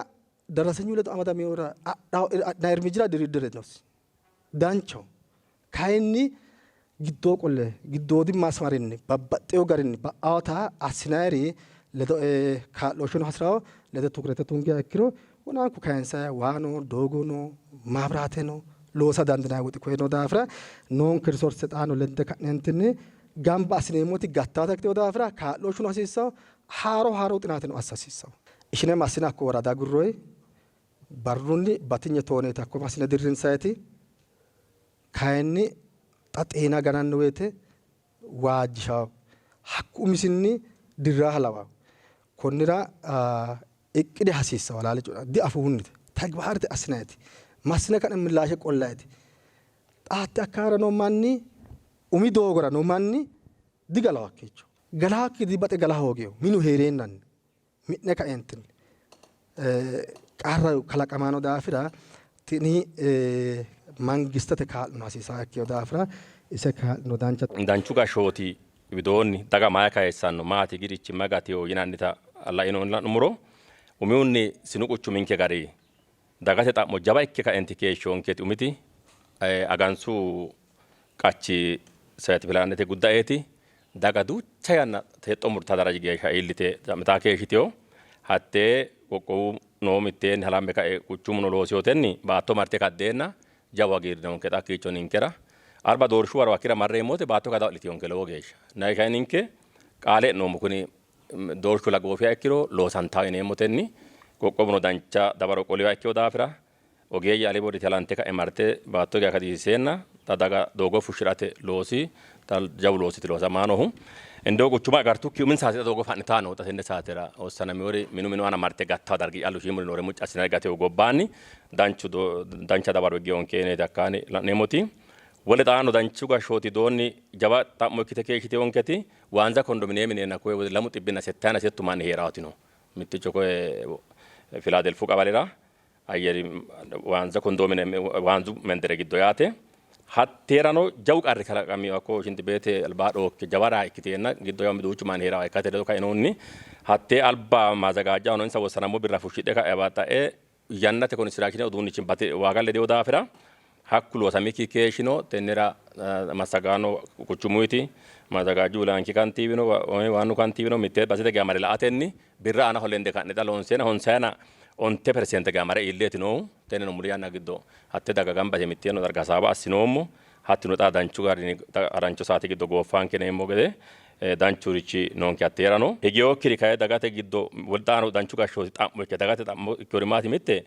darasenyu ledo amadaminohura adhinanni irmijjira diriddire nosi. Danchaho. Kayinni giddoo qolle giddoodi masmarinni babbaxxeyo garinni ba'aota assinayiri ledo kaa'looshsheno hasi'rawo ledo tukurete tungiha ikkiro wonaanku kayinsayi waa no, doogo no, maabiraate no, loosa dandinanni woxi koye noo daafira noonke risorse xaano lende ka'neentinni gamba assineemmoti gattaata ikkitino daafira kaa'looshshuno hasiissawo, haaro haaro xinaateno assa hasiissawo. Ishine massine hakko worada agurroyi barrunni batinye tooneeti hakko massine dirrinsayiti kayinni xa xeena gananno woyte waajjishawo. Hakku umisinni dirraaha lawawo. Konnira iqqide hasiissawo halaale coyra diafuunnite tagibaarete assinayiti massine ka'ne millaashe qollayiti xa hatte akkawaawera noo manni umi doogora noo manni digalawo hakkiicho. Galaakki dibaxe gala hoogino minu hee'reennanni mi'ne kaeentinni qarra kalaqamano daafira tini mangistete kaa'lono hasiisannoha ikkino daafira ise kaa'lino dancha. Danchu gashshooti widoonni daga mayi kayissanno, maati girichi, mayi gatino yinannita lainohunni la'nummoro umihunni sinu quchuminke gari dagate xa'mo jawa ikke kaenti keeshshonketi umiti Agansu qachi sayiti pilaanete guddaeeti. Daga duucha yanna hexxo murta daraji geeshsha iillite xa'mitaa keeshshitino. Hattee qoqqowu noo mitteenni halamme kae quchumuno loosinotenni baatto marte kaddeenna jawu hagiirri noonke xa hakkiicho ninkera. Alba doorshu waro hakkira marreemmo wote baatto kada ho'litinonke lowo geeshsha. Nayi kayi ninke qaale e'noommo kuni doorshu lagoofiha ikkiro loosantawo yineemmotenni qoqqowuno dancha dawaro qolinoha ikkino daafira Ogeeyye ale bodite halante ka'e marte baatto geya kadiiseenna xa daga doogo fushshi'rate loosi xa jawu loositi loosamaa noohu. Indoo quchuma agartukki uminsa hasi'ra doogo fa'nitaa noo xa tenne saatera hossanamewori minu minu aana marte gattawo dargi callu shiimuri noore mucci assinanni gatewo gobbaanni danchu dancha dawaro higgeonke yineeti hakkaani la'neemmoti. Wole xaano danchu gashshooti doonni jawa xa'mo ikkite keeshshitewonketi Waanza kondominiyeeme yineenna koye wode lamu xibbinna settayina settu manni hee'raawoti no. Mitticho koye Filaadelfu qabalera Ayyeri waanza kondoomine waanzu mendere giddo yaate. Hatteerano jawu qarri kalaqami hakko shinti beete alba dhookke jawa raa ikkiteenna giddo yawo duuchu manni hee'rawa ikkate ledo kainohunni hattee alba maazagaajjahono insa wossanammo birra fushshidhe ka'e abaxxa'e yannate konistiraakshiine uduunnichi bati waaga ledino daafira hakku loosamikki keeshshino. Tennera massagaano quchumuyti maazagaajju laanki kantiiwino waannu kantiiwino mitte basete geya mare la''atenni Birra aanaho lende ka'ne xa loonseenna honsayina onte peresente geya mare iilleeti noohu. Tenneno muli yanna giddo hatte daga gamba yite mitteenni noo darga hasaawa assinoommo. Hattino xa danchu garinni harancho saate giddo gooffaanke yineemmo gede danchurichi noonke hatteerano. Higinokkiri kayi dagate giddo xaano danchu gashshooti xa'mo ikke dagate xa'mo ikkinori maati mitte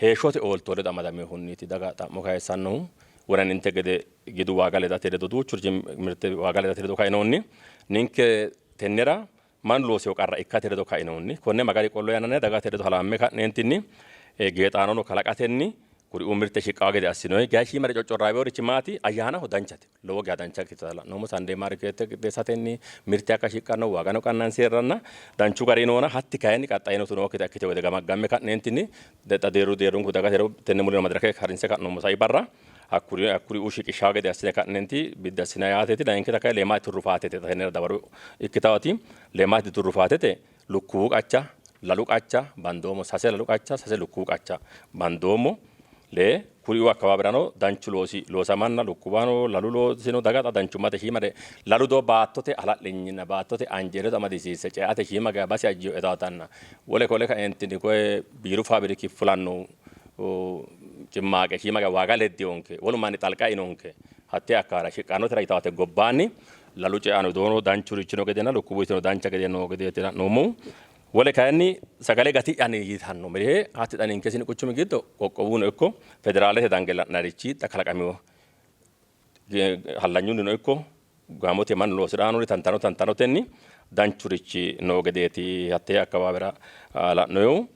heeshshote oolto ledo amadaminohunniiti daga xa'mo kayissannohu. Wonaninte gede gidu waaga ledate ledo duuchurichi mirte waaga ledate ledo kainohunni ninke tennera Mannu loosino qarra ikkate ledo kainohunni konne magari qollo yannanni dagate ledo halamme ka'neentinni geexaanono kalaqatenni kuriuu mirte shiqqawo gede assinoyi. Gayi shiimare coccorraaweworichi maati? Ayyaanaho danchate. Lowo geya dancha ikkitinota la'noommo. Sandee maarkeette qixxeessatenni mirte hakka shiqqanno, waagano qannanseerranna danchu gari noona hatti kayinni qaxxayinotu nookkita ikkitino gede gamaggamme ka'neentinni xa deerru deerrunku dagate ledo tenne muleno madirake harinse ka'noommo sai barra. Hakkuri hakkuriuu shiqishshawo gede assine ka'neenti biddi assinanni yaateeti. Layinkita kayi Leemaati Turrufaatete xa tennera dawaro ikkitaati. Leemaati Turrufaatete lukkuwu qacha, lalu qacha bandoommo. Sase lalu qacha, sase lukkuwu qacha bandoommo. Lee kuriuu akkawaawirano danchu loosi loosamanna lukkuwano lalu loosino daga xa danchummate shiimare lalu doo baattote hala'linyinna baattote anje ledo amadisiisse ceate shiima geya base ajjino etaatanna wole qole kaeentinni koye biiru faabiriki fulanno cimmaaqe shiima geya waaga leddinonke, wolu manni xalqa einonke, hattee akkaara shiqqannotera yitaate gobbaanni Lalu ceano widoonino danchurichi noo gedenna lukkuwu dancha gede noo gedeeti la'noommohu. Wole kayinni sagale gati'yanni yitanno mire hatti xa ninke sinu quchumi giddo qoqqowuno ikko federaalete dange la'narichi xa kalaqamino hallanyunnino ikko gaamote mannu loosi'raanori tantano tantanotenni danchurichi noo gedeeti hattee akkawaawera la'noyihu.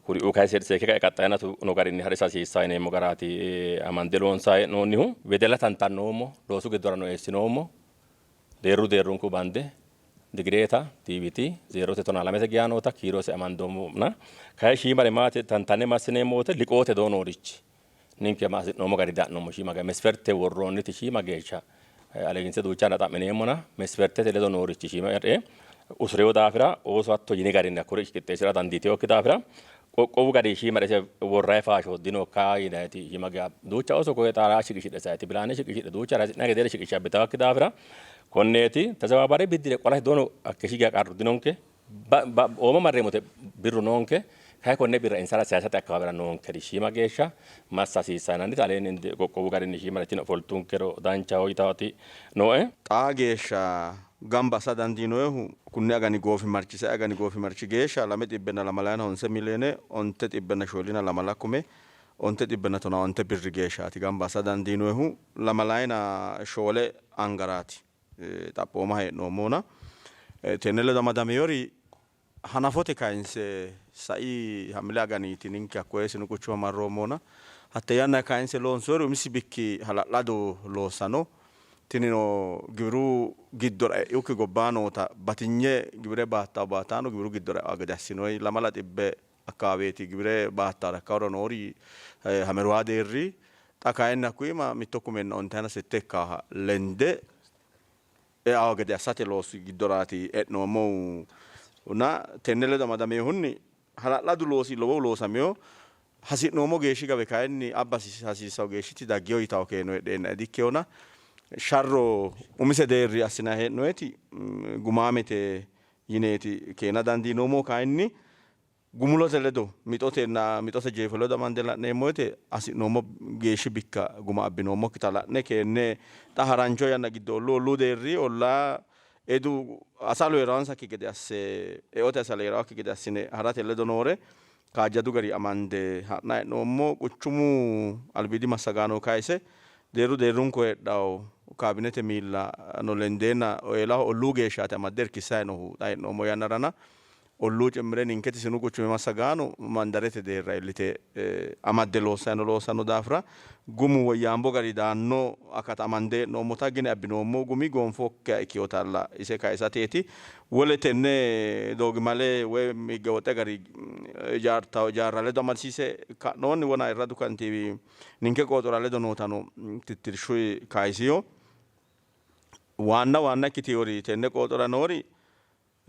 Kuriuu kayi seekke kae qaxxayinatu no garinni harisa hasiissanno yineemmo garaati amande loonsanni hee'noonnihu. Wedella tantannoommo, loosu giddorano eessinoommo, deerru deerrunku bande digireeta, TVT, zeerote tonaa lamete geya noota kiirose amandoommona kayi shiimare maati tantanne massineemmo woyte liqoote doo noorichi ninke hasi'noommo gari dia'noommo. Shiima geeshsha mesferte worroonniti shiima geeshsha aleeginse duucha yanna xa'mineemmona mesfertete ledo noorichi shiima usureyo daafira ooso hatto yini garinni hakkuri qixxeessi'ra dandiitinokki daafira qoqqowu gari shiima ise worrayi faasho dinokka yinayiti shiima geya duucha ooso koye xaara shiqishidhe sayiti bilaane shiqishidhe duucha hasi'nanni gedeere shiqishshe abbitawakki daafira konneeti tezawabare biddire qolate dono hakkeeshshi geya qarru dinonke. Ooma marreemmote birru noonke, kayi konne birra insara sayisate akkawaawera noonkeri shiima geeshsha massa hasiissanno yinanniti aleenni qoqqowu garinni shiima tini ofoltunkero danchaho yitaati nooe. Xaa geeshsha gamba assa dandiinoyihu kunni agani goofimarchi sai agani goofimarchi geeshsha lame xibbenna lamalayina honse miliyoone onte xibbenna shoolina lamala kume onte xibbenna tonaa onte birri geeshshaati gamba assa dandiinoyihu lamalayina shoole angaraati. Xaphooma hee'noommohuna tenne ledo amadamewori hanafote kayinse sai Hamile aganiiti ninke hakkoye sinu quchuma marroommohuna hatte yanna kayinse loonsoori umisi bikki hala'lado loossa no. Tinino giwiru giddora e'ukki gobbaa noota batinye giwire baattawo baataano giwiru giddora e'anno gede assinoyi lamala xibbe akkawaaweeti giwire baattara hakkawaro noori Hameruwa deerri xa kayinni hakku iima mitto kumenna ontayina sette ikkaaha lende eawo gede assate loosi giddoraati e'noommohu na tenne ledo amadaminohunni hala'ladu loosi lowohu loosamino hasi'noommo geeshshi gawe kayinni abba hasiissanno geeshshiti daggino yitawo keeno heedheennae dikkinona sharro umise deerri assinanni hee'noyiti gumaamete yineeti keena dandiinoommohu kayinni gumulote ledo mixotenna mixote jeefo ledo amande la'neemmo woyte hasi'noommo geeshshi bikka guma abbinoommokkita la'ne keenne xa harancho yanna giddo olluu olluu deerri ollaa edu asalu hee'ransakki gede asse eote asali hee'rawokki gede assine harate ledo noore kaajjadu gari amande ha'nanni hee'noommo. Quchumu albiidi massagaano kayse deerru deerrunku heedhanno kaabinete miillano lendeenna eelaho olluu geeshshaati amadde irkissanni noohu xa hee'noommo yannarana olluu cimmire ninketi sinu quchumi massagaano mandarete deerra iillite amadde loossanni no loossanno daafira gumu woyyaambo gari daanno akata amande hee'noommota gine abbinoommo gumi goonfokkiha ikkinotalla ise kayisateeti. Wole tenne doogimale woy higge woxe gari ijaartawo ijaarra ledo amadisiise ka'noonni wona ayirradu kantiiwi ninke qooxora ledo nootano tittirshu kayisino. Waanna waanna ikkitinori tenne qooxora noori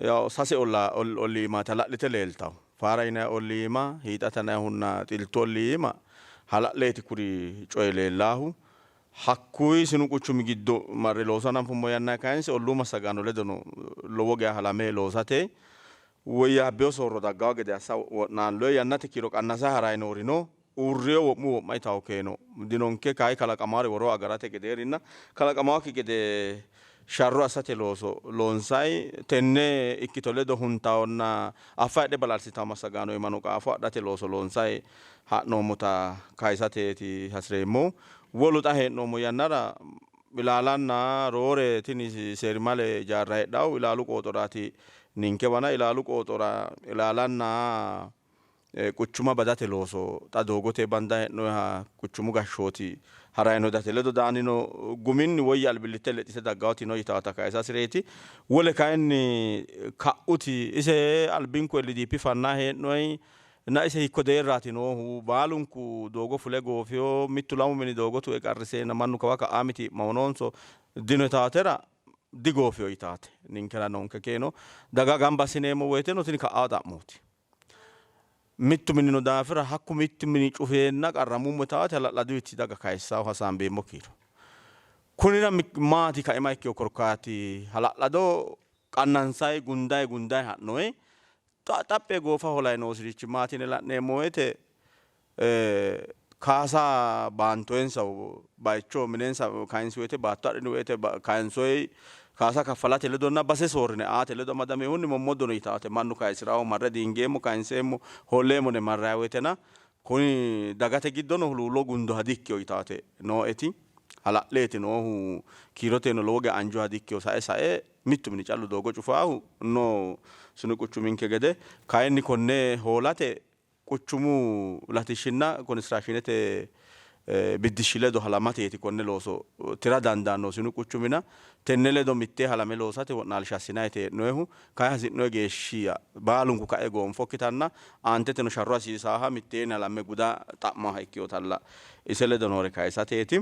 yaw sase olla olliimaati hala'lite leeltawo. Faara yinanni olliima, Hiixata yinannihunna Xiltu olliima hala'leeti kuri coyi leellaahu. Hakkuyi sinu quchumi giddo marre looso hananfummo yannanni kayinse olluu massagaano ledono lowo geya halame loosate woyyaabbino soorro daggawo gede assa wo'naalloyi. Yannate kiiro qannasa harayi noori no. Uurriyo wo'mu wo'ma yitawo keeno dinonke. Kayi kalaqamawori woroo agarate gedeerinna kalaqamawokki gede sharro assate looso loonsayi. Tenne ikkito ledo huntawonna affa heedhe balarsitawo massagaano iimano qaafo adhate looso loonsayi ha'noommota kayisateeti hasi'reemmohu. Wolu xa hee'noommo yannara ilaalanna roore tini seerimale ijaarra heedhahu ilaalu qooxoraati ninkewana ilaalu qooxora ilaalanna quchuma badate looso xa doogote banda hee'noyiha quchumu gashshooti harayi date ledo daanino guminni woyya albillitte lexxite daggawoti no yitawota kayisa hasireeti. Wole kayinni ka'uti ise albinku LDP fanna hee'noyi na ise hiikko deerraati noohu baalunku doogo fule goofiyo mittu lamu mini doogo tue qarriseenna mannu kawa ka'aa mitii'mawo noonso dino yitaatera digoofiyo yitaate ninkera noonke keeno daga gamba assineemmo woyteno tini ka'aa xa'mooti. Mittu minino daafira hakku mittu mini cufeenna qarramummo yitaate hala'laduyti daga kayissawo hasaambeemmo kiiro. Kunira maati kaima ikkeyo korkaati hala'lado qannansayi gundayi gundayi ha'noyi xaphe goofa holayi noosirichi maati yine la'neemmo woyte Kaasa baantoyensa bayicho minensa kayinsi woyte baatto adhini woyte kayinsoyi kaasa kaffalate ledonna base soorrine aate ledo amadamehunni mommoddono yitaate mannu kayisiraho marre diingeemmo kayinseemmo hoolleemmo ne marrayi woytena kuni dagate giddono huluullo gundoha dikkino yitaate nooeti hala'leeti noohu kiiroteno lowo geya anjoha dikkino sae sae mittu mini callu doogo cufaahu no sinu quchuminke gede kayinni konne hoolate quchumu latishshinna konistiraakshiinete biddishshi ledo halamateeti konne looso tira dandaanno sinu quchumina tenne ledo mittee halame loosate wo'naalsha assinayiti hee'noyihu kayi hasi'noyi geeshshi baalunku kae goonfokkitanna aanteteno sharro hasiisaaha mitteenni halamme guda xa'maha ikkinotalla ise ledo noore kayisateeti.